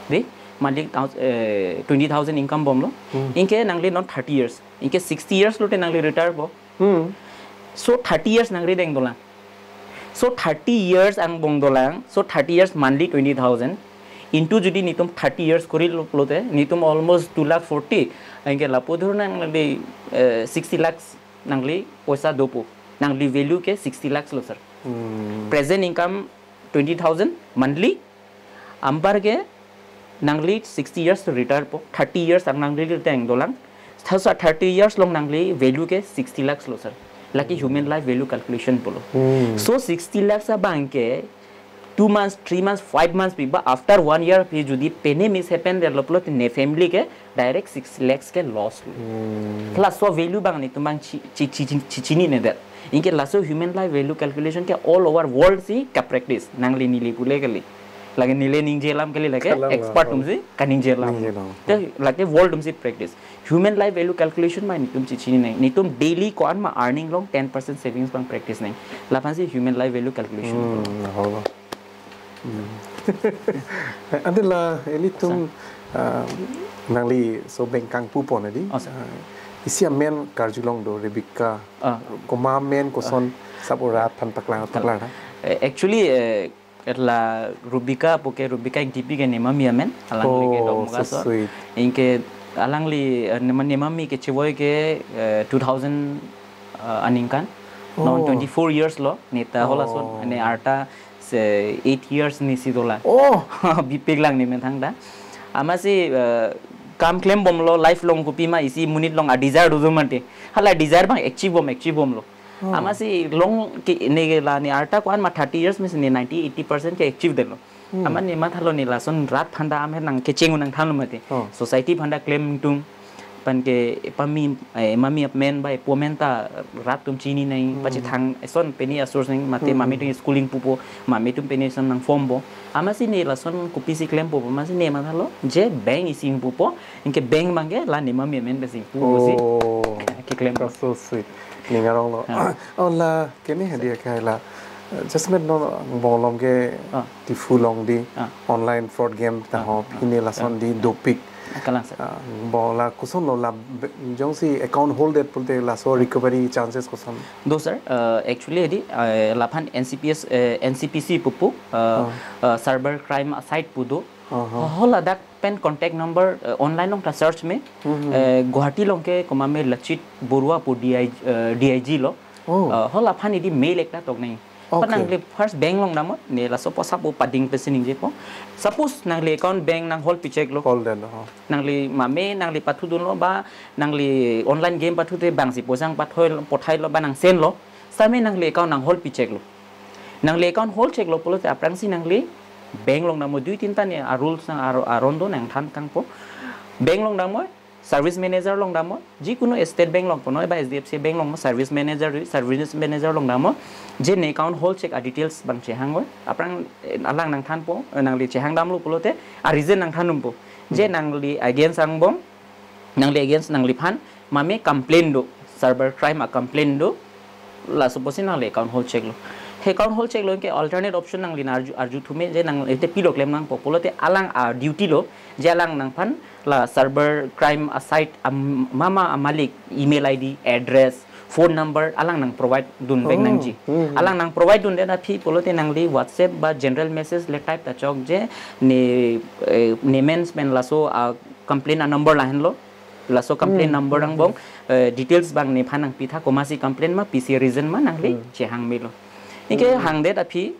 De, monthly thous-, eh, twenty thousand income bomlo. Hmm. Anke nangli non thirty years. Anke sixty years lote nangli retire po. Hmm. So thirty years nangli deng dolang. So thirty years angbong dolang. So thirty years monthly twenty thousand. Into jodi netum thirty years korilo pulote, netum almost two lakh forty. Anke lapu dhor nangli, eh, sixty lakhs nangli poisa dopo. Nangli value ke sixty lakhs lo sir. Hmm. Present income twenty thousand monthly. Anparke nangli sixty years retire po, thirty years ang nangli deng dolang. Thasa thirty years along nangli value ke sixty lakhs lo sir. Lake human life value calculation pulo. Hmm. So sixty lakhs abang ke two months, three months, five months pi ba after one year pi jodi pene miss happen develop lo ne family ke direct six lakhs ke loss lo. Hmm. Laso value abang netum abang chi-, chi-, chi-, chi-, chi-, chinine det. Anke laso human life value calculation ke all over world si ka practice. Nangli neli pule kali. Lake neli ningje alam kali lake Kalang expert alam. Atum si kaningje alam. Ningje alam. Te lake world atum si practice. Human life value calculation ma netum chichinine. Netum daily ko-an ma earning along ten percent savings abang practice nang. Laphan si human life value calculation. Hmm, ho. Hmm. Ante la ilitum, ah, nangli so bengkang pupo nadi. Oh, sir. Ah, isi amen karjulong do Rebecca. Ah. Komat amen koson sabo rat aphan paklang Kal-, paklang. Eh, actually, eh, la Rebecca pu ke Rebecca Ingtipi ke ne mami amen. Alangli ke Oh, Dongmukak so asor. Sweet. Anke alangli, eh, ne ma-, ne mami kechevoi ke, eh, two thousand, eh, aningkan. Non Oh. twenty-four years lo. Neta halason. Oh. Ne arta se eight years ne si dolang. Oh. Bipik lang ne methang ta. Amatsi, eh, kam klem bomlo life along kopima isi monit along a-desire do do mate. Hala desire abang achieve bom, achieve bomlo. Oh. Amatsi along ke ne la ne arta ko-an ma thirty years means ne ninety, eighty percent ke achieve detlo. Hmm. Amat ne mathalo ne lason rat aphan ta amen nang kecheng nangthanlo mate. Oh. Society aphan ta klem tung. Pen ke pami, eh, mami amen bai pu amen ta rat atum chini nang Hmm. pachethang eson pini a-source nang mate Hmm. mami atum schooling pupo, mami atum pini eson nang form po. Amatsi ne lason kopisi klempo, amatsi ne mathalo je bank isi pupo, anke bank abang ke la ne mami amen pensi pupo si. Oh. Keklem. That's so sweet. Ning arong lo. Ha. Oh, la kene hadi ke la. Just met non bong along ke Ah. Diphu along di Ah. online fraud game ta Ah. ho, pine lason Ah. di dopik. Kalang sir. Ah, bong la koson lo la be-, jongsi account holder pulote laso recovery chances koson. Do sir, uh, actually di, uh, laphan N C P S, uh, N C P C pupu, uh, Ah. uh, cyber crime site pu do. Ah, ah. Ho ladak pen contact number, uh, online along ta search me, Hmm, hmm. uh, Guwahati along ke komat me Lachit Barua pu D I, uh, D I G lo. Oh. Uh, ho laphan idi mail ekta tok nang. Okay. Nangli first bank along damnon, ne laso poisa pu pading pensi ningjepo. Suppose nangli account bank nang hold picheklo. Hold den, oh. Nangli mame, nangli pathudunlo ba, nangli online game pathude bangsi poisa nang pathoi, pathailo ba nang send lo. Same nangli account nang hold picheklo. Nangli account hold cheklo pulote aphrangsi nangli bank along damnon, dui tinta ne a rules nang aro-, aron do nangthan kangpo. Bank along damnon, service manager along damnon, jikunu State Bank along punon ba H D F C Bank along service manager, service manager along damnon, je ne account hold chek a details bang chehang oi. Aphrang, eh, alang nangthanpo, eh, nangli chehang damlo pulote, a reason nangthan dunpo. Je Hmm. nangli against angbong, nangli against nangliphan, mame complain do, cyber crime a complain do, laso pusi nangli account hold cheklo. He account hold cheklo ke alternate option nangli nang arju, arjuthume je nang ete pilo klem nangpo pulote alang a duty lo, je alang nangphan la cyber crime a site am-, mama a malik, email I D, address, phone number, alang nang provide dun bang Oh, nangji. Hmm, hmm. Alang nang provide dundet aphi pulote nangli WhatsApp ba general message le type ta chok je ne, eh, ne men pen laso a complain a number lahenlo. Laso complain Hmm, number hmm, angbong, eh, details bang nephan nangpitha, komatsi complain ma, pisi reason ma nangli Hmm. chehang melo. Anke Hmm. hangdet aphi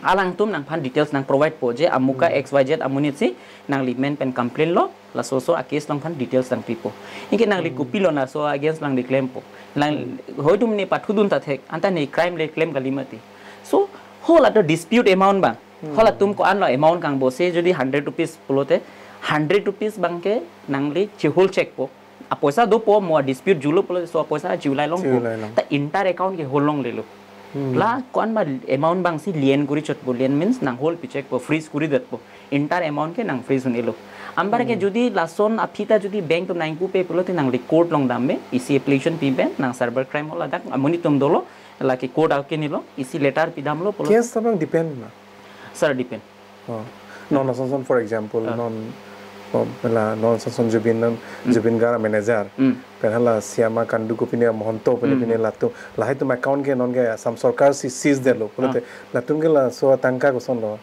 alangtum nangphan details nang provide po je amuka Hmm. X Y Z amonit si nangli men pen complain lo, laso so a case along phan details nang pipo. Anke nangli Hmm. kopilo laso against nangli klempo. Nang Hmm. hoitum ne pathudun ta thek, anta ne crime le klem kali mati. So, ho latum dispute amount bang. Hmm. Ho latum ko-an lo amount kangbo se jodi hundred rupees pulote, hundred rupees bang ke nangli che hold chekpo. A poisa dopo mo a dispute julo pulote so a poisa chiulai longpo. Chiulai long. Ta entire account ke hold longlelo. Hmm. La ko-an ma amount bang si lien kuri chotpo, lien means nang hold pichekpo, freeze kuri detpo. Entire amount ke nang freeze un-elo. Anparke Hmm. jodi lason aphi ta jodi bank atum nang ingpupe pulote nangli court along dam me, isi application pi pen, nang cyber crime ho ladak, amonit atum dolo, lake court akenilo, isi letter pidamlo pulo. Case ta bang depend ma? Sir, depend. Oh. Non ason son, for example, Ah. non, oh, la non ason son Zubeen, non Hmm. Zubeen Garg manager. Hmm. Pen hala Shyama Khandu kopine Mahanta pine Hmm. pine latum, lahai atum account ke non ke Assam Sorkar si seize detlo. Pulote Ah. latum ke laso atangka koson lo.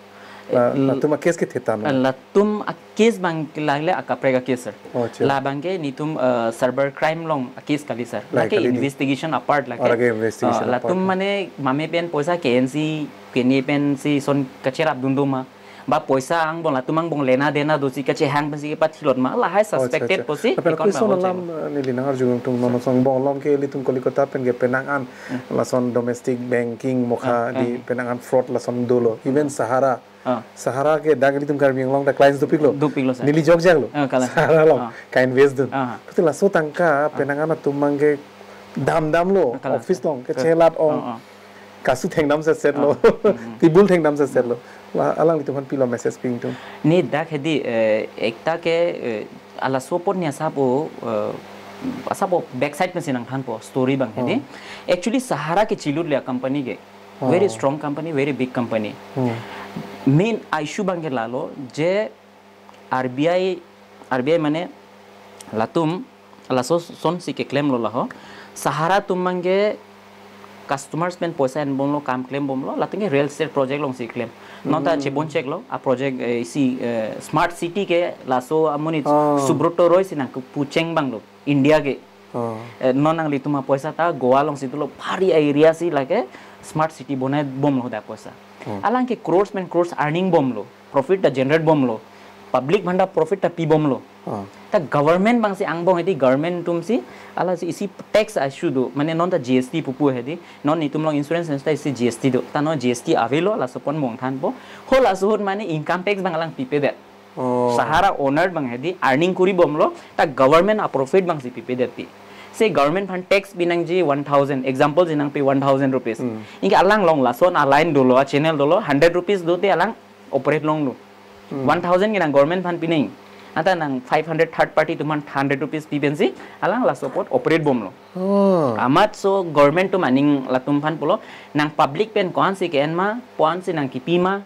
La, Eh, l-, latum a case ke theta no. eh, latum a case bang ke lagle akaprek a case, sir. Oh, acha. La bang ke netum, eh, cyber crime along a case kali, sir. Lai lake kali di. Investigation apart lake. Oh, lake investigation Ah, latum apart. Mane mame pen poisa K N C, kene pensi son kacherap dun do ma. Ba poisa angbong latum angbong lena dena dosi kachehang pensi kepathilot ma. Lahai Oh, acha, suspected acha. Pusi Lapen account question bang alam, check. Eh, neli nang arju tung non ason angbong along ke ilitum Kolkata pen ke penang an Hmm. lason domestic banking mokha Ah, di ah. penang an fraud lason dolo. Even Sahara. Ah. Sahara ke dak ilitum Karbi Anglong ta clients dopiklo. Dopiklo, sir. Neli jokjak lo. Ah, kalang. Sahara along. Ah. Ka-invest dun. Ah. Pulote laso tangka Ah. penang an atum bang ke dam damlo. Ah, kalang. Office along ke Ah. chelat ong. Ah, ah. Kasu thengdam setset lo. Ah. Hmm, hmm. Table thengdam setset lo. La alanglitum aphan pilo message pi tung. Ne dak hedi, eh, ekta ke, eh, ala support ne asap o, eh, asap o backside pensi nangthanpo story bang hedi. Oh. Actually Sahara ke chilut le a company ke. Very Oh. strong company, very big company. Hmm. Main issue bang ke lalo je R B I, R B I mane latum laso son si keklem lo laho. Sahara atum bang ke customers pen poisa en bomlo, kam klem bomlo, latum ke real estate project along si klem. Non ta Hmm. chebon cheklo, a project, eh, isi, eh, smart city ke laso amonit Oh. Subrata Roy si nangkepu cheng bang lo, India ke. Oh. Eh, non nanglitum apoisa ta Goa along si tulo, bhari area si lake smart city bonai bomlo da poisa. Hmm. Alang ke crores pen crores earning bomlo, profit ta generate bomlo, public aphan ta profit ta pi bomlo. Ah. Ta government bang si angbong hedi, government atum si, ala si isi tax issue do, mane non ta G S T pupu hedi, non netum along insurance ta isi G S T do, ta non G S T avelo, laso pon mong thanpo, ho laso ahut mane income tax bang alang pipedet. Oh. Sahara owner bang hedi earning kuri bomlo, ta government a profit bang si pipedet pi. Se government aphan tax pi nangji one thousand, example si nangpi one thousand rupees. Hmm. Anke alang along lason a line dolo, a channel dolo, hundred rupees dote alang operate longlo. Hmm. One thousand ke nang government aphan pi nang. Anta nang five hundred third party atum aphan hundred rupees pi pensi, alang laso apot operate bomlo. Oh. Amat so government atum aning latum aphan pulo, nang public pen ko-an si ke-en ma, ko-an si nang kipi ma,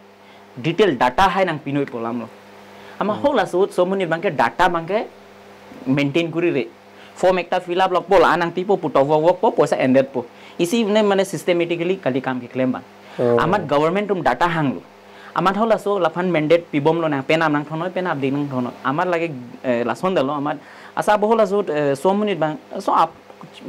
detail data hai nang pinoi pu alam lo. Ama Hmm. ho laso ahut so monit bang ke data bang ke maintain kuri re. Form ekta fill up lokpo, la nang pipo, putok wok wokpo, poisa endetpo. Isi ne mane systematically kali kam keklem bang. Oh. Amat government atum data hanglo. Amat ho laso laphan mandate pi bomlo, nang penap nang thonoi, penap ding nang thonoi. Amat lake, eh, lason dalo, amat asa bo ho laso, eh, so monit bang, so ap,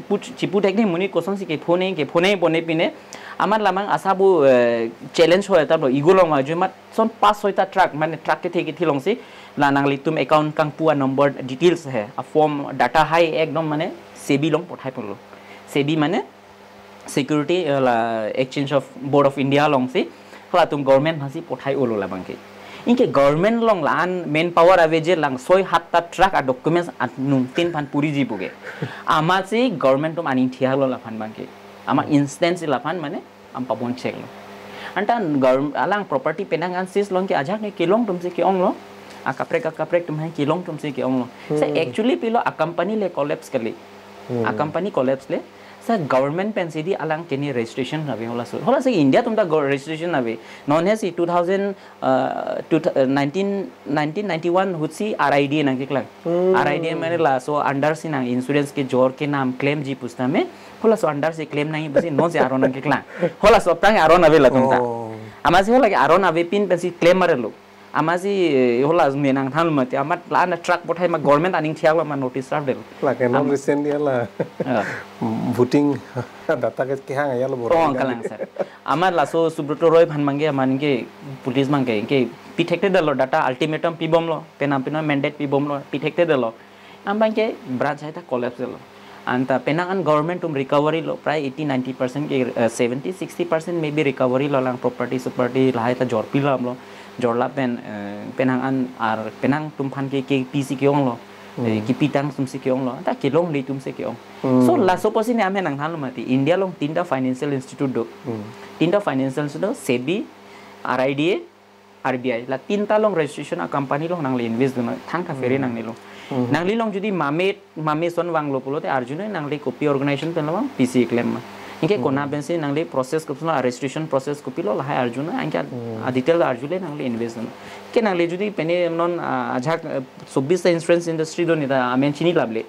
pu, chipu thek ne monit koson si ke phone, ke phone, pone pine. Amat labang asap pu, eh, challenge hoi ta lo, igo long maju mat son pas hoi ta truck, mane truck kethe kethe longsi, la nanglitum account kangpu a number details he, a form data hai ekdom mane SEBI along pothai ponlo. SEBI mane Security, eh, la Exchange of Board of India alongsi, halatum government aphansi pothai-olo labang ke. Anke government along la-an manpower ave je lang soi hat ta truck a documents anungtin aphan puriji pu ke. Amatsi government atum aning thiak lo laphan abang ke. Amat instance laphan mane amat pabon check lo. Anta government alang property penang an seize long ke ajak ne kelong atumsi ke-ong lo. Akaprek akaprek atum hai kelong atumsi ke-ong lo. So actually pilo a company le collapse kali. A company collapse le. So government pensi di alang kene registration ave holaso. Holaso India atum ta go-, registration ave. Non he si two thousand, uh, two, uh, nineteen, nineteen ninety-one ahut si R I D A nangkeklang. R I D A mane laso under si nang insurance kejor ke nam claim ji pusitame, holaso under si claim nangji pusi non si aron nangkeklang. Holaso aphrang aron ave latum ta. Oh. Amatsi hola ke aron avepin pensi claim marlo. Amatsi, eh, hola me nangthan mati. Amat la-an a truck pothai ma government aning thiak lo ma notice serve detlo. Lake non Am- recently la Ah. voting data ke kehang ya lo bor. Oh, kalang sir. Amat laso Subrata Roy aphan abang ke amat ke police abang ke, ke pi thekthedetlo data ultimatum pibomlo. Penang penang mandate pibomlo. Pi thekthedetlo. Amat abang ke branch hai ta collapse lo. Anta penang an government atum recovery lo prai eighty ninety percent ke, eh, seventy sixty percent maybe recovery lo lang property superty lahai ta jorpi lam lo. Jorla pen, eh, penang an ar penang atum aphan ke, ke pisi ke-ong lo. Eh, kipi tang atumsi ke-ong lo. Ta kelongle atumsi ke-ong. So laso pusi ne amen nangthan lo mati. India along tinta financial institute do. Tinta financial institute do, SEBI, R I D A, R B I, la tinta along registration a company along nangli invest dun thangta phere nangnelo. Nangli along jodi mame mame ason vanglo pulote arjunoi nangli kopi organization pen lo vang pisi claim ma. Anke kona pensi nangli process kopi lo, registration process kopi lo lahai arjunoi anke a detail arjule nangli invest dun. Ke nangli jodi pene non, ah, ajak, eh, chobis ta insurance industry do ne ta amen chini laple.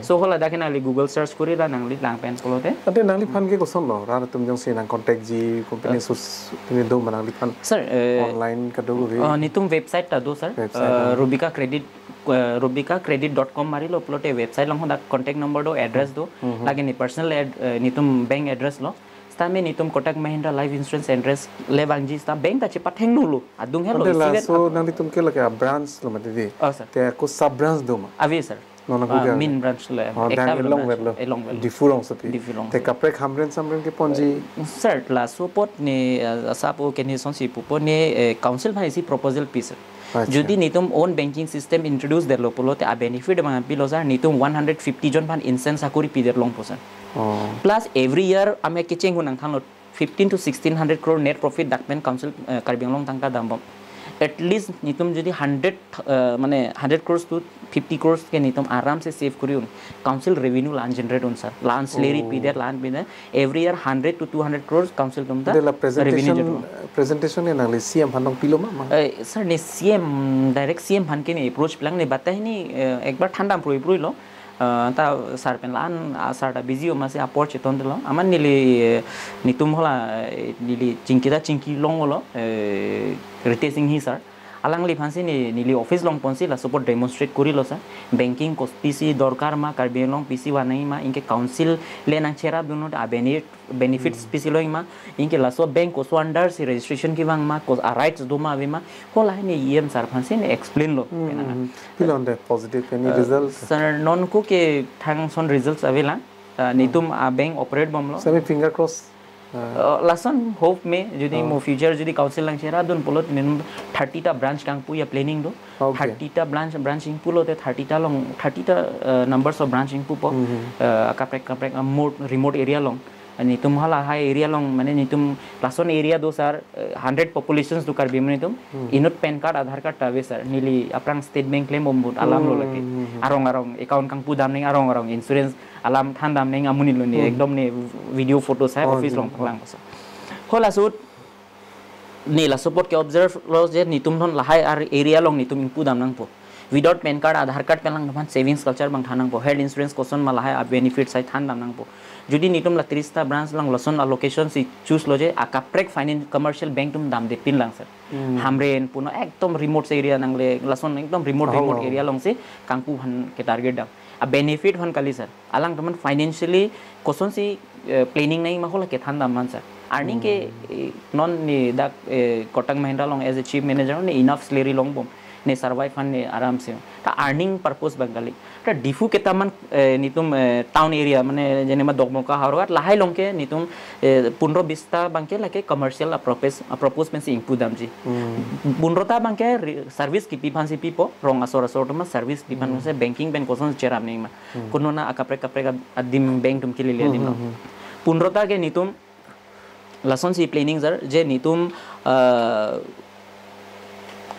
So hola dak nangli Google search kori la nangli lang pen pulote. Ante nangliphan ke koson lo, rat atum jongsi nang contact ji, company sus, pini do ma nangliphan. Sir, eh, online kado ko uh, netum website ta do, sir. Website, uh, Rubika Credit, uh, rubika credit dot com marilo pulote website along dak contact number do, address do. Lake ne personal ad, uh, netum bank address lo. Sitame netum Kotak Mahindra Life Insurance address le vangji sita bank ta chepathengno lo. Adung helo. Ante isi vet laso nanglitum ke lake a branch lo mati di. Oh, sir. Te ko sub branch do ma? Ave, sir. Non nangko Ah, ke main branch le. Oh, ekta dan along branch, vet lo. Along vet lo. Diphu alongsi pi. Diphu alongsi. Te kaprek Hamren Samren keponji. Sir, laso apot ne, eh, asap o kene asonsi pupo ne, eh, council aphan isi proposal pi, sir. Acha. Jodi netum own banking system introduce detlo pulote a benefit abang pilo, sir, netum one hundred fifty jon aphan incentive sakori pidet longpo, sir. Oh. Plus every year amat kecheng hu nangthanlo fifteen to sixteen hundred crore net profit dak pen council, eh, Karbi Anglong tangka dambom. At least netum jodi hundred, eh, mane hundred crores to fifty crores ke netum aram se save kori un. Council revenue la-an generate un, sir. La-an salary Oh. pidet, la-an pidet. Every year hundred to two hundred crores council atum ta Ante la revenue presentation, generate un. Presentation ne nangli C M aphan nangpilo ma, ma? Eh, sir, ne C M, direct C M aphan ke ne approach pilang ne batai ne, eh, ekbar thandam proi proi lo. Eh, ta sir pen la-an, ah, sir ta busy o masi apor chetondetlo. Amat neli, eh, netum hola, eh, neli chingki ta chingki longlo, eh, Ritesh Enghi sir. Alangliphansi ne, neli office along ponsi laso apot demonstrate korilo, sir. Banking kopi si dorkar ma, Karbi Anglong pisi vanai ma, anke council le nangcherap dunnon a bene-, benefits pisi lo ma, anke laso bank koso under si registration kevang ma, kos a rights do ma ave ma, hola ne E M sir aphansi ne explain lo. Hmm, penang. Hmm. Pilo ante positive any Eh, result? Sir, non ko ke thang ason results avelang. Eh, netum a bank operate bomlo. Sami finger cross. Eh. Eh, lason hope me, jodi Oh. mo future jodi council nangcherap dun pulote netum thirty ta branch kangpu a planning do. Okay. Thirty ta branch, branch ingpulote thirty ta along, thirty ta, eh, numbers of branch ingpupo. Mhm. Eh, kaprek kaprek, eh, remote, remote area along. Netum halahai area along, mane netum lason area do sir, eh, hundred populations do Karbi Anglong netum. Hmm. Inut PAN card, Aadhaar card ta ave sir. Neli aphrang State Bank klem ombud alam lo lake. Hmm, hmm, hmm. Arong arong account kangpu dam neng, arong arong insurance alam than dam neng amonit lo ne, Hmm. ekdom ne video photo sai Oh, office hmm. along panglang sir. Hola sut ne laso apot ke observe lo je netum thon lahai ar area along netum ingpu dam nangpo. Without PAN card, Aadhaar card pen lang aphan savings culture abang than nangpo. Health insurance koson ma lahai a benefit sai than dam nangpo. Jodi netum la tris ta branch along lason a location si choose lo je, a kaprek finance commercial bank atum damde pinlang sir. Hmm. Hamren puno ekdom remote se area nangle, lason ekdom remote, Oh, remote oh. area alongsi kangpu aphan ke target dam. A benefit aphan kali sir. Alangtum aphan financially kosonsi, eh, planning nangji ma hola kethan dam man sir. Earning ke, eh, non ne dak, eh, Kotak Mahindra along as a chief manager ne enough salary longbom. Ne survive aphan ne aram se. Ta earning purpose abang kali. Ta Diphu ketaman, eh, netum, eh, town area mane jene ma Dokmoka Howraghat lahai along ke netum, eh, pundro bis ta abang ke lake commercial a-purpose, a-purpose pensi ingpu damji. Pundro ta abang ke re-, service kipi aphansi pipo, rong asor asor atum service kipi aphan se banking pen koson cheram nangma. Konona akaprek kaprek adim bank atum kelele adim lo. Pundro ta ke netum lasonsi planning sir, je netum, uh,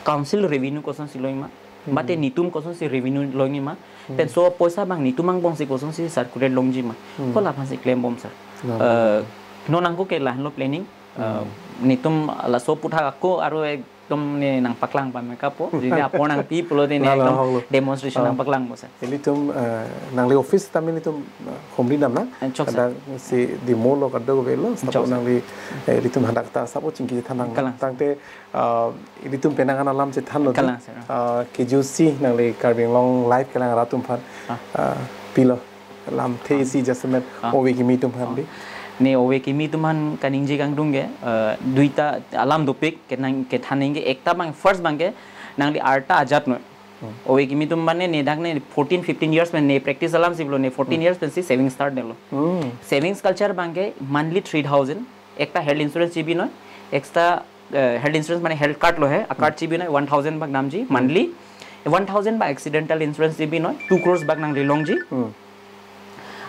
council revenue kosonsi longma, mate netum kosonsi revenue longma, pen so poisa abang netum angbongsi kosonsi circulate longjima. Ko laphansi klembom sir. Lalo. Uh, non angko ke lahenlo planning. Uh, netum laso aputhak ako aro ekdom ne nangpaklang pame kapo. Jodi apor nangpi pulote ne Lalo, ekdom hoklo. Demonstration Oh. nangpaklangpo sir. Ilitum, eh, nangli office tame ilitum, eh, homri dam na? Eh, chok, sir. Kadang si demo lo kadokave lo, Chok, sabo sir. nangli, eh, ilitum hadak ta sabo chingki thanang. Kalang, sir. Tangte, eh, ilitum penang an alam chethanlo. Kalang, sir. Eh, kejusi nangli Karbi Anglong Live kelang rat atum aphan. Ah. Eh, pilo lamthe isi jasemet Ah. ove kimi atum aphan bi. Ne ove kimi atum aphan kaningje kangtung ke, eh, duita alam dopik kenang kethan nangji ke ekta abang first abang ke nangli arta ajat noi. Ove kimi atum mane ne dak ne fourteen fifteen years pen ne practice alamsi pulo ne fourteen years pensi saving start nelo. Hmm. Savings culture abang ke monthly three thousand, ekta health insurance chibi noi, extra, eh, health insurance mane health card lo he, a card chibi noi, one thousand abang damji, monthly, one thousand abang accidental insurance chibi noi, two crores abang nangli longji. Hmm.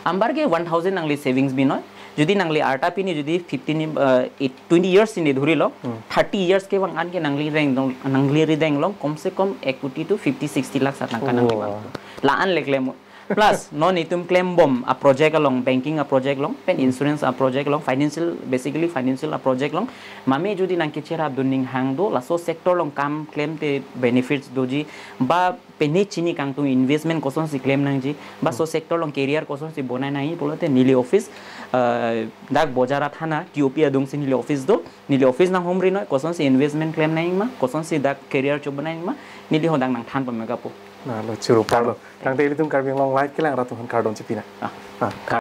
Anparke one thousand nangli savings bi noi. Jodi nangli arta pini jodi fifteen, uh, eight, twenty years si ne dhurilo, Hmm. thirty years kevang an ke nangli reng dong, nangli rideng along kom se kom ek koti to fifty sixty lakhs atangka nangli Wow. vang. La-an le klem. Plus, non itum klembom a-project along, banking a-project along, pen insurance a-project along, financial, basically financial a-project along, mame jodi nangkecherap dun ning hang do, laso sector along kam klemte benefits doji, ba pine chini kangtung investment kosonsi klem nangji, ba so sector along career kosonsi bonai nangji pulote neli office, eh, dak Bojar Thana, T O P adungsi neli office do, neli office nanghumri noi, kosonsi investment klem nangma, kosonsi dak career chobonai nangma, neli hadak nangthan pame kapo. Lalo, choro parlo. Tangte ilitum Karbi Anglong Live kelang rat atum aphan kardom chepina. Ah. Ah.